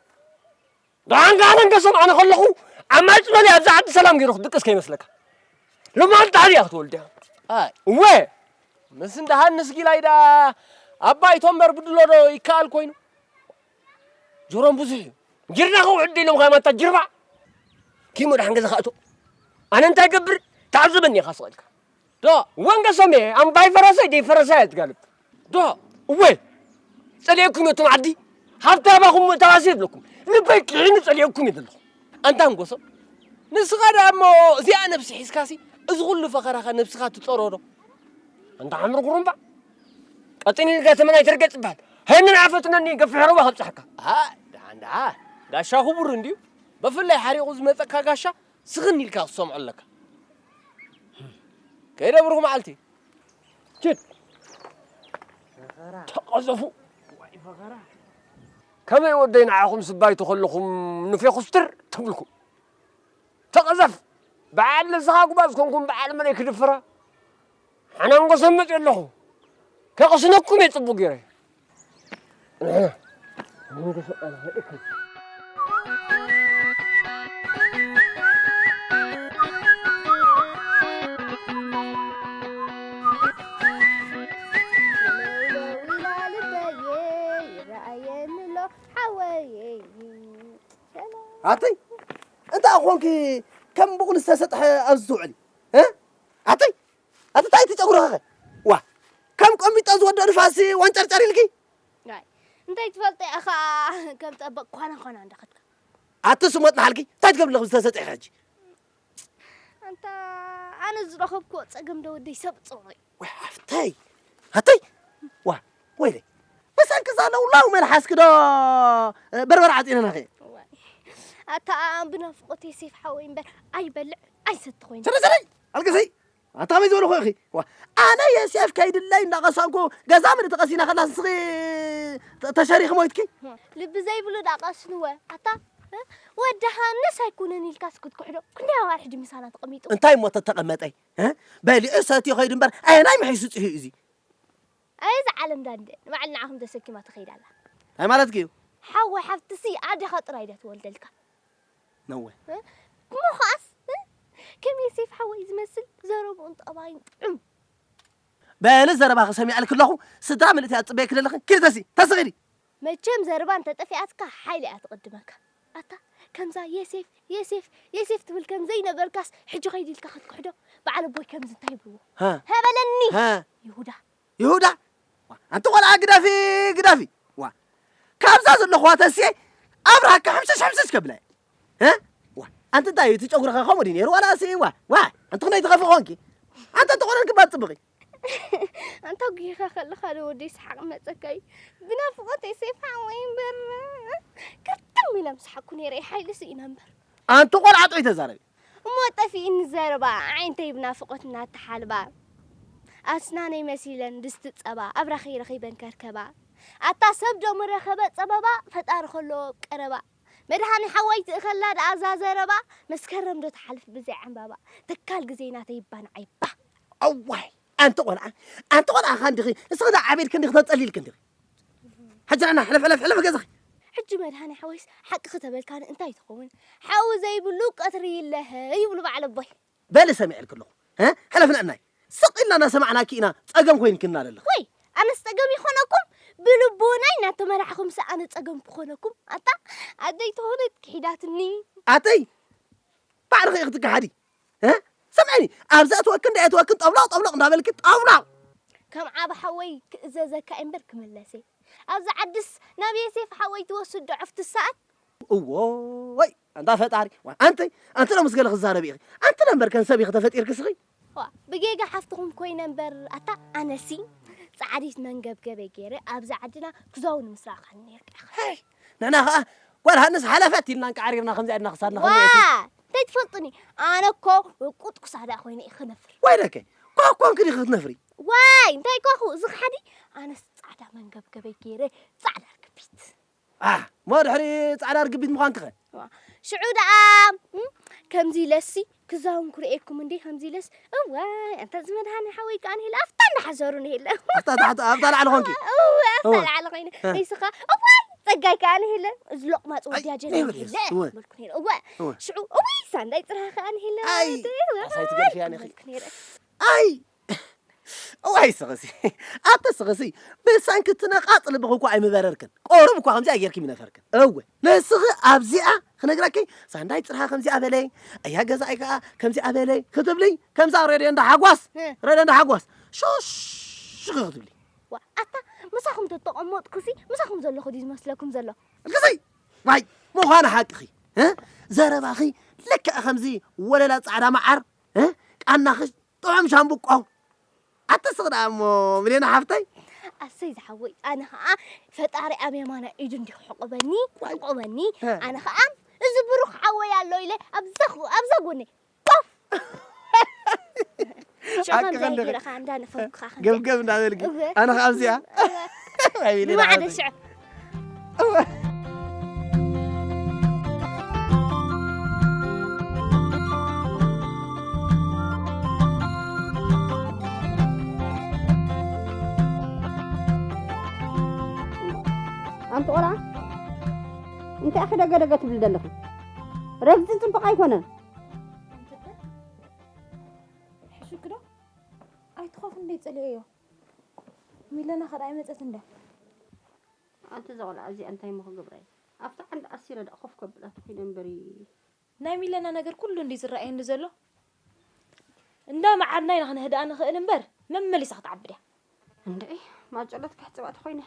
ደሓን ከኣ መንገሶም ኣነ ከለኹ ኣብ ማጭበሊ ኣብዛ ዓዲ ሰላም ገይሩ ክትድቅስ ከይመስለካ። ሎማት ጣዕሪ እያ ክትወልድ እያ። ኣይ፣ እወ። ምስ እንዳ ሃንስ ጊላይ ደኣ ኣባይ ቶምበር ብድሎ ዶ ይከኣል ኮይኑ? ጆሮም ብዙሕ እዩ። ጅርና ከውዕድ ኢሎም ከማታ ጅርባ። ኪሞ ደሓን ገዛ ከእቶ። ኣነ እንታይ ገብር? ተዓዘበኒ ኢኻ ስቕ ኢልካ። ዶ? ወንገሶም እየ፣ ኣምባይ ፈረሰይ ደይ ፈረሰይ እያ ትጋልብ። ዶ? እወ። ጸሊኤኩም እየ እቶም ዓዲ። ሃብቲ ሃባኹም ተዋሲ የብለኩም። ልበይ ክሒኑ ጸሊኤኩም እየ ዘለኹ። ኣንታ ንጎሶም። ንስኻ ደኣ እሞ እዚኣ ነብሲ ሒዝካሲ፣ እዚ ኩሉ ፈኸራኻ ነብስኻ ትጸሮ ዶ? ኣንታ ሓምሪ ጉሩምባ። ቀጥኒ ኢልካ ተመናይ ትርገጽ ይበሃል። ሃይምን ዓፈትነኒ ገፊሕ ሩባ ከብጽሓካ። ኣሃ፣ ደሓን ደሓን። ጋሻ ክቡር እንድዩ። ብፍላይ ሓሪቑ ዝመጸካ ጋሻ ስኽን ኢልካ ክትሰምዖ ኣለካ። ከይደ ብሩኽ መዓልቲ። ኪድ። ተቐዘፉ። ከመይ ወደይ ንዓኹም ስባይ ተኸለኹም ንፌ ኩስትር ትብልኩም። ተቐዘፍ። በዓል ንስኻ ጉባዝ ኮንኩም በዓል መለይ ክድፍራ። ሓናንጎ ሰምጥ ኣለኹ። ከቕስነኩም እየ ጽቡቕ ገይረ። ንሕና መንጎ ሰምጥ ኣለኹ። ኣተይ፣ እንታይ ኮንኪ ከም ቡቕሊ ዝተሰጥሐ ኣብዚ ትውዕሊ? እ? ኣተይ፣ ኣቲ እንታይ ትጨጉሪ ኸኸ? ዋ፣ ከም ቆሚጦ ዝወደኦ ንፋስ ወንጨርጨር ኢልኪ? ኣይ፣ እንታይ ትፈልጦ ኢኻ ኸዓ ከም ጸበቕ ኳና ኳና እንዳኸድካ። ኣቲ ስሞት ንሓልኪ፣ እንታይ ትገብሪ ኣለኺ ዝተሰጥሐ ሕጂ? ኣንታ ኣነ ዝረኸብኩዎ ጸገም ዶ ወደይ ሰብ ጽሩይ። ወይ ሓፍተይ፣ ኣተይ፣ ዋ፣ ወይለይ። መሰልኪ እዛ ለውላው መልሓስኪ ዶ በርበረ ዓጺነናኺ? ዋይ። ኣታ ብናፍቆት ዮሴፍ ሓወይ እምበር ኣይበልዕ ኣይሰቲ ኮይኑ። ስረ፣ ስረ፣ ኣልቅሰይ። ኣታ ከመይ ዝበልኹ ኢኺ? ዋ፣ ኣነ ዮሴፍ ከይድለይ እንዳቐሰንኩ ገዛ ምድሪ ተቐሲና ከላ ንስኺ ተ-፣ ተሸሪኺ ሞይትኪ? ልቢ ዘይብሉ ዳቐስንወ። ኣታ፣ እ? ወዲ ሃንስ ኣይኮነን ኢልካስ ክትክሕዶ። ክንደይ ኣዋርሕ ድዩ ምሳና ተቐሚጡ? እንታይ እሞ ተተቐመጠ? እ? በሊዑ ሰትዩ ከይዱ እምበር ኣየናይ ምሒሱ ጽህዩ እዚ? ኣየ እዛ ዓለም ዳንደ፣ ንባዕል ንዓኹም ተሰኪማ ትኸይድ ኣላ። እንታይ ማለትኪ እዩ? ሓወይ ሓፍትሲ ኣዴኻ ጥራይ ድያ ትወልደልካ። ነወ። እ? እሞ ኸኣስ፣ እ? ከም ዮሴፍ ሓወይ ዝመስል ዘረብኡን ጠባይን ጥዑም። በሊ ዘረባኺ ሰሚዐልኪ ኣለኹ፣ ስድራ ምልእቲ እያ ትጽበየኪ ዘለኺ። ኪዲ ተሲ፣ ተሲ ኺዲ። መቸም ዘረባ እንተጠፊኣትካ ሓይሊ እያ ትቕድመካ። ኣታ፣ ከምዛ ዮሴፍ፣ ዮሴፍ፣ ዮሴፍ ትብል ከም ዘይነበርካስ ሕጂ ከይዲ ኢልካ ክትክሕዶ፣ በዓል ኣቦይ ከምዚ እንታይ ይብልዎ? ሃ። ሃ በለኒ። ሃ። ይሁዳ። ይሁዳ፣ ኣንቲ ቆልዓ ግደፊ፣ ግደፊ። ዋ፣ ካብዛ ዘለኹዋ ተስየ ኣብርሃካ ሕምሸሽ ሕምሸሽ ከብላ እየ። እ? ዋ፣ ኣንቲ እንታይ እዩ እቲ ጨጉርኻ ከምኡ ድዩ ነይሩ? ዋላ እሲ፣ ዋ፣ ዋ፣ ኣንቲ ክንደይ ትኸፊ ኾንኪ? ኣንተ ተኾነን ክባል ጽብቒ። ኣንታ ጒኻ ከለኻ ዶ ወደይ ሰሓቕ መጸካ እዩ? ብናፍቖት የሴፍ ሓወይ እምበር። ክርትም ኢለ ምሰሓቅኩ ነይረ፣ ሓይሊ ስኢነ እምበር። ኣንቲ ቆልዓ ጥዑይ ተዛረቢ። እሞ ጠፊእኒ ዘረባ፣ ኣዒንተይ ብናፍቖት እናተሓልባ። ኣስናነይ መሲለን ድስቲ ጸባ፣ ኣብራኸይ ረኺበን ከርከባ። ኣታ ሰብ ዶ ምረኸበ ጸበባ፣ ፈጣሪ ከሎ ኣብ ቀረባ። መድሃኒ ሓወይ ትእኸላ ደኣ እዛ ዘረባ፣ መስከረም ዶ ትሓልፍ ብዘይ ዕምባባ። ተካል ግዜ ናተይ ይባን ዓይባ። ኣዋይ፣ ኣንቲ ቆልዓ፣ ኣንቲ ቆልዓ ኸኣ እንዲኺ፣ እስኺ ደኣ ዓቤልኪ እንዲኺ ተጸሊልኪ እንዲኺ። ሕጂ ንዓና ሕለፍ፣ ሕለፍ፣ ሕለፍ ገዛኺ። ሕጂ መድሃኒ ሓወይስ ሓቂ ከተበልካኒ እንታይ ትኸውን? ሓዊ ዘይብሉ ቀትሪ ይለሀ ይብሉ በዓል ኣቦይ። በሊ ሰሚዐልኪ ኣለኹ። እ? ሕለፍ ንዕናይ። ስቕ ኢልና እናሰማዕናኪ ኢና ጸገም ኮይንክና ዘለኺ። ወይ፣ ኣነስ ጸገም ይኾነኩም? ብልቦናይ እናተመራሕኹምስ ኣነ ጸገም ክኾነኩም? ኣታ፣ ኣደይ ተኾነት ክሒዳትኒ። ኣተይ፣ ባዕልኺ ኢኺ ትከሓዲ። እ? ስምዕኒ፣ ኣብዚ ኣትወክን እንዳኣትወክን ጠብሎቕ ጠብሎቕ እንዳበልኪ ጠብሎቕ። ከም ዓቢ ሓወይ ክእዘዘካ እየ እምበር ክምለስ እየ። ኣብዚ ዓድስ ናብ ዮሴፍ ሓወይ ትወስድ ዶ ዕፍቲ ሰኣን? እዎ፣ ወይ፣ ኣንታ ፈጣሪ። ዋ፣ ኣንቲ፣ ኣንቲ ዶ ምስ ገለ ክዛረብ ኢኺ? ኣንቲ ዶ እምበር ከም ሰብ ኢኺ ተፈጢርኪ እስኺ? ዋ፣ ብጌጋ ሓፍትኹም ኮይነ እምበር፣ ኣታ ኣነሲ ጻዕዲት መንገብገበይ ገይረ ኣብዚ ዓድና ክዛውን ምስ ረኣኻኒ ነይርካ ኢኻ። ሄይ፣ ንሕና ኸኣ ጓል ሃንስ ሓለፈት ኢልና እንቃዕሪርና ከምዚ ዓድና ክሳድና ዋ፣ ከምዚ ኣይቲ። እንታይ ትፈልጥኒ? ኣነ እኮ ቁጥቁሳ ደኣ ኮይነ እየ ክነፍር። ዋይ ደከ፣ ኳኳን ክዲ ክትነፍሪ። ዋይ፣ እንታይ ኳኹ? እዚ ከሓዲ፣ ኣነስ ጻዕዳ መንገብገበይ ገይረ፣ ጻዕዳ ርግቢት። ኣ፣ እሞ ድሕሪ ጻዕዳ ርግቢት ምዃንኪ ኸ? ዋ፣ ሽዑ ደኣ እም፣ ከምዚ ኢለሲ ክዛውን ክርእየኩም እንዴ፣ ከምዚ ኢለስ። እዋይ፣ ኣንታ እዚ መድሃኒ ሓወይ ከኣ ንሄለ ኣፍታ እንዳሓዘሩ ንሄለ። ኣብታ ታሕቲ፣ ኣብታ ላዕሊ ኾንኪ? እወ፣ ኣብታ እወ። ላዕሊ ኮይነ። እ። ንስኻ፣ እዋይ፣ ጸጋይ ከኣ ንሄለ፣ እዚ ሎቕማጽ ኣይ፣ ወድያ ጀና ናይ ንሄለ። ወድያስ፣ እወ። በልኩ ነይረ። እወ። እወ። ሽዑ፣ እውይ፣ ሳንዳይ ጽራኻ ከኣ ንሄለ። ኣይ፣ እወ፣ ኣሳይ ትገድፍያ ነኺ። በልኩ ነይረ። ኣይ! እዋይ ስኽሲ፣ ኣተ ስኽሲ፣ ብሳንኪ እቲ ነቓጽ ልብኺ እኳ ኣይምበረርክን። ቁሩብ እኳ ከምዚኣ ጌርኪ ምነፈርክን። እወ፣ ንስኺ ኣብዚኣ ክነግረኪ፣ ሳንዳይ ጽርሃ ከምዚኣ በለይ፣ ኣያ ገዛኢ ከኣ ከምዚኣ በለይ ክትብሊ፣ ከምዛ ሬድዮ እንዳ ሓጓስ፣ እ። ሬድዮ እንዳ ሓጓስ፣ ሹሽ ክትብሊ። ዋ፣ ኣታ ምሳኹም ተተቐመጥኩሲ፣ ምሳኹም ዘለኹ ድዩ ዝመስለኩም ዘሎ? እልክሲ! ዋይ፣ ምዃኑ ሓቅኺ፣ እ? ዘረባኺ ልክዕ ከምዚ ወለላ ጻዕዳ መዓር፣ እ? ቃናኺ ጥዑም ሻምብቆ። ኣቲ ስቕ ደኣ እሞ፣ ሚልዮና ሓፍተይ። ኣሰይ ዝሓወይ፣ ኣነ ኸኣ ፈጣሪ ኣብ የማናይ ኢዱ እንዲኹ ሕቆበኒ፣ ዋይ። ሕቆበኒ። እ። ኣነ ኸኣ እዚ ብሩኽ ሓወይ ኣሎ ኢለ ኣብዛ ኹ-፣ ኣብዛ ጎነይ ኮፍ። ሽዑ ሓቂ ከምዛ ከንደኺ። ገይረ ኸኣ እንዳነፈኩኻ ከምዛ። ገብገብ እንዳበልኪ። እወ። ኣነ ኸኣ ኣብዚኣ። እወ። ናይ ሚልዮና ብማዕደ ሓፍተይ። ሽዑ። እወ። ኣንቲ ቆልዓ፣ እንታይ ኢኺ ደገ ደገ ትብሊ ዘለኺ? ረግጺ ጽቡቕ ኣይኮነን። ሕሹክ ዶ? ኣይትኸፉ እንደ ጸልኤዮ። ሚለና ከዳ ኣይመጸት እንደ። ኣንቲ እዛ ቆልዓ እዚኣ እንታይ እሞ ክገብራ እየ? ኣብታ ዓንዲ ኣሲረ ደኣ ኮፍ ከብላ ተኾይነ እምበሪ። ናይ ሚለና ነገር ኩሉ እንዲ ዝረኣየኒ ዘሎ። እንዳ መዓድና ኢና ክነህድኣ ንኽእል እምበር፣ መመሊሳ ክትዓብድ እያ። እንድዒ፣ ማጨሎት ክሕጽባ ተኾይነ።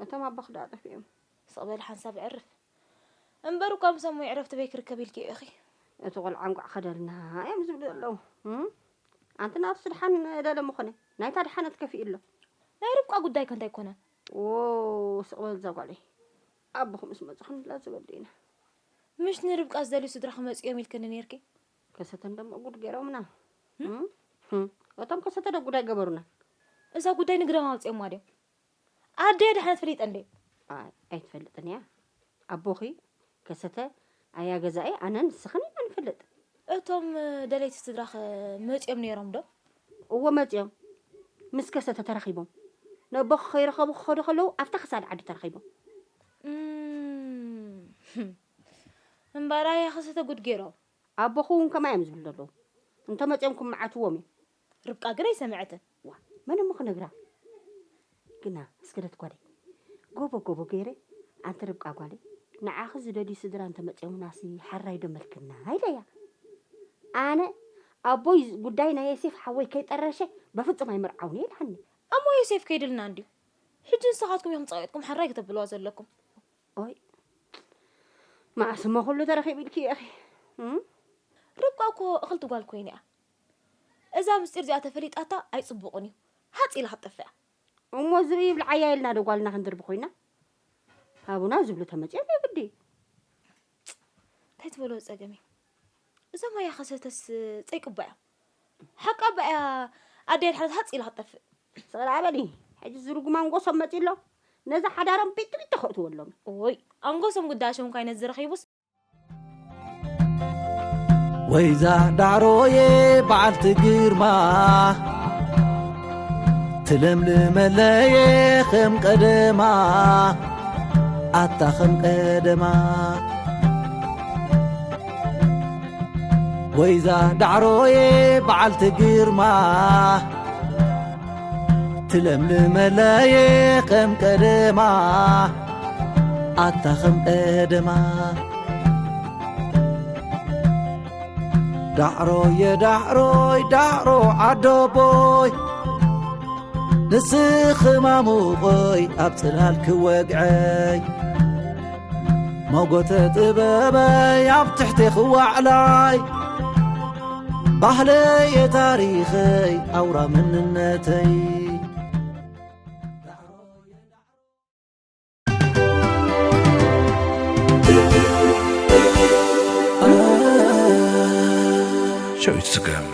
እቶም ኣቦኽ ደኣ ጠፊኦም። ስቕ በል ሓንሳብ ዕርፍ። እምበር እኳ ምስ ኣሞይ ዕረፍቲ በይ ክርከብ ኢልኪ ኢኺ። እቲ ቆልዓ እንቋዕ ከደልና እዮም ዝብሉ ዘለዉ። እም? ኣንቲ ናቱስ ድሓን ደለ ምኾነ። ናይታ ድሓነት ከፊኡ ኣሎ። ናይ ርብቃ ጉዳይ ከ እንታይ ኮነ? ዎ፣ ስቕ በል እዛ ጓለይ። ኣቦኹም ምስ መጹ ክንብላ ዝበሉ ኢና። ምሽ ንርብቃ ዝደልዩ ስድራ ክመጹ እዮም ኢልክኒ ነይርኪ? ከሰተን ደሞ ጉድ ገይሮምና። እም? እም? እም? እቶም ከሰተ ዶ ጉዳይ ገበሩና? እዛ ጉዳይ ንግደም ኣውጺኦማ ድዮም? ኣደይ ድሓነት ፈሊጠ እንዴ? ኣይ፣ ኣይትፈልጥን እያ። ኣቦኺ ከሰተ ኣያ ገዛኢ ኣነን ንስኽን ኢና ንፈልጥ። እቶም ደለይቲ ስድራኸ መጺኦም ነይሮም ዶ? እወ መጺኦም። ምስ ከሰተ ተራኺቦም። ነቦኺ ከይረኸቡ ክኸዱ ከለዉ ኣብታ ክሳድ ዓዲ ተራኺቦም። እም፣ እምበኣር ኣያ ከሰተ ጉድ ገይሮም። ኣቦኹ እውን ከምኣ እዮም ዝብሉ ዘለዉ። እንተመጺኦም ክመዓትዎም እዮም። ርብቃ ግን ኣይሰምዐትን። ዋ፣ መን እሞ ክነግራ? ግና እስከ ለት ጓለይ፣ ጎቦ ጎቦ ገይረ፣ ኣንቲ ርብቃ ጓለይ፣ ንዓኺ ዝደልዩ ስድራ እንተመጺኦምናሲ ሓራይ ዶ መልክና ኢለያ። ኣነ ኣቦይ ጉዳይ ናይ ዮሴፍ ሓወይ ከይጠረሸ በፍጹም ኣይምርዓውን እየ ኢላኒ። እሞ ዮሴፍ ከይድልና እንድዩ። ሕጂ ንስኻትኩም ኢኹም ጸቒጥኩም ሓራይ ከተብልዋ ዘለኩም። ኦይ፣ መዓስ እሞ ኩሉ ተረኺቡ ኢልኪ ኢኺ? እም? ርብቃ እኮ እኽልቲ ጓል ኮይና እያ። እዛ ምስጢር እዚኣ ተፈሊጣታ ኣይጽቡቕን እዩ። ሃጽ ኢላ ክትጠፍእ እያ። እሞ ዝብኢ ይብልዓያ ኢልና ዶ ጓልና ክንድርቢ ኮይና? ሃቡና ዝብሉ ተመጽዮም የግዲ። እንታይ ትበሎ ጸገም እዩ? እዞም ኣያ ከሰተስ ጸይቅባ እዮም። ሓቃ እባ እያ ኣደይ ድሓነት ሃጽ ኢላ ክትጠፍእ። ስቕ ደኣ በሊ። ሕጂ እዚ ርጉም ኣንጎሶም መጺኡ ኣሎ። ነዛ ሓዳሮም ቢጥ ቢጥ ተኸእትወሎም። ኦይ፣ ኣንጎሶም ጉዳሾም እኳ ነዚ ረኺቡስ። ወይዛ ዳዕሮዬ በዓልቲ ግርማ፣ ትለምልመለየ ከም ቀደማ፣ ኣታ ከም ቀደማ። ወይዛ ዳዕሮዬ በዓልቲ ግርማ፣ ትለምልመለየ ከም ቀደማ፣ ኣታ ከም ቀደማ። ዳዕሮየ ዳዕሮይ ዳዕሮ ዓዶቦይ፣ ንስኺ ማሙቐይ ኣብ ጽላል ክወግዐይ፣ ሞጎተ ጥበበይ ኣብ ትሕቴ ክዋዕላይ፣ ባህለየ ታሪኸይ ኣውራ መንነተይ። ሸዊት ስገም።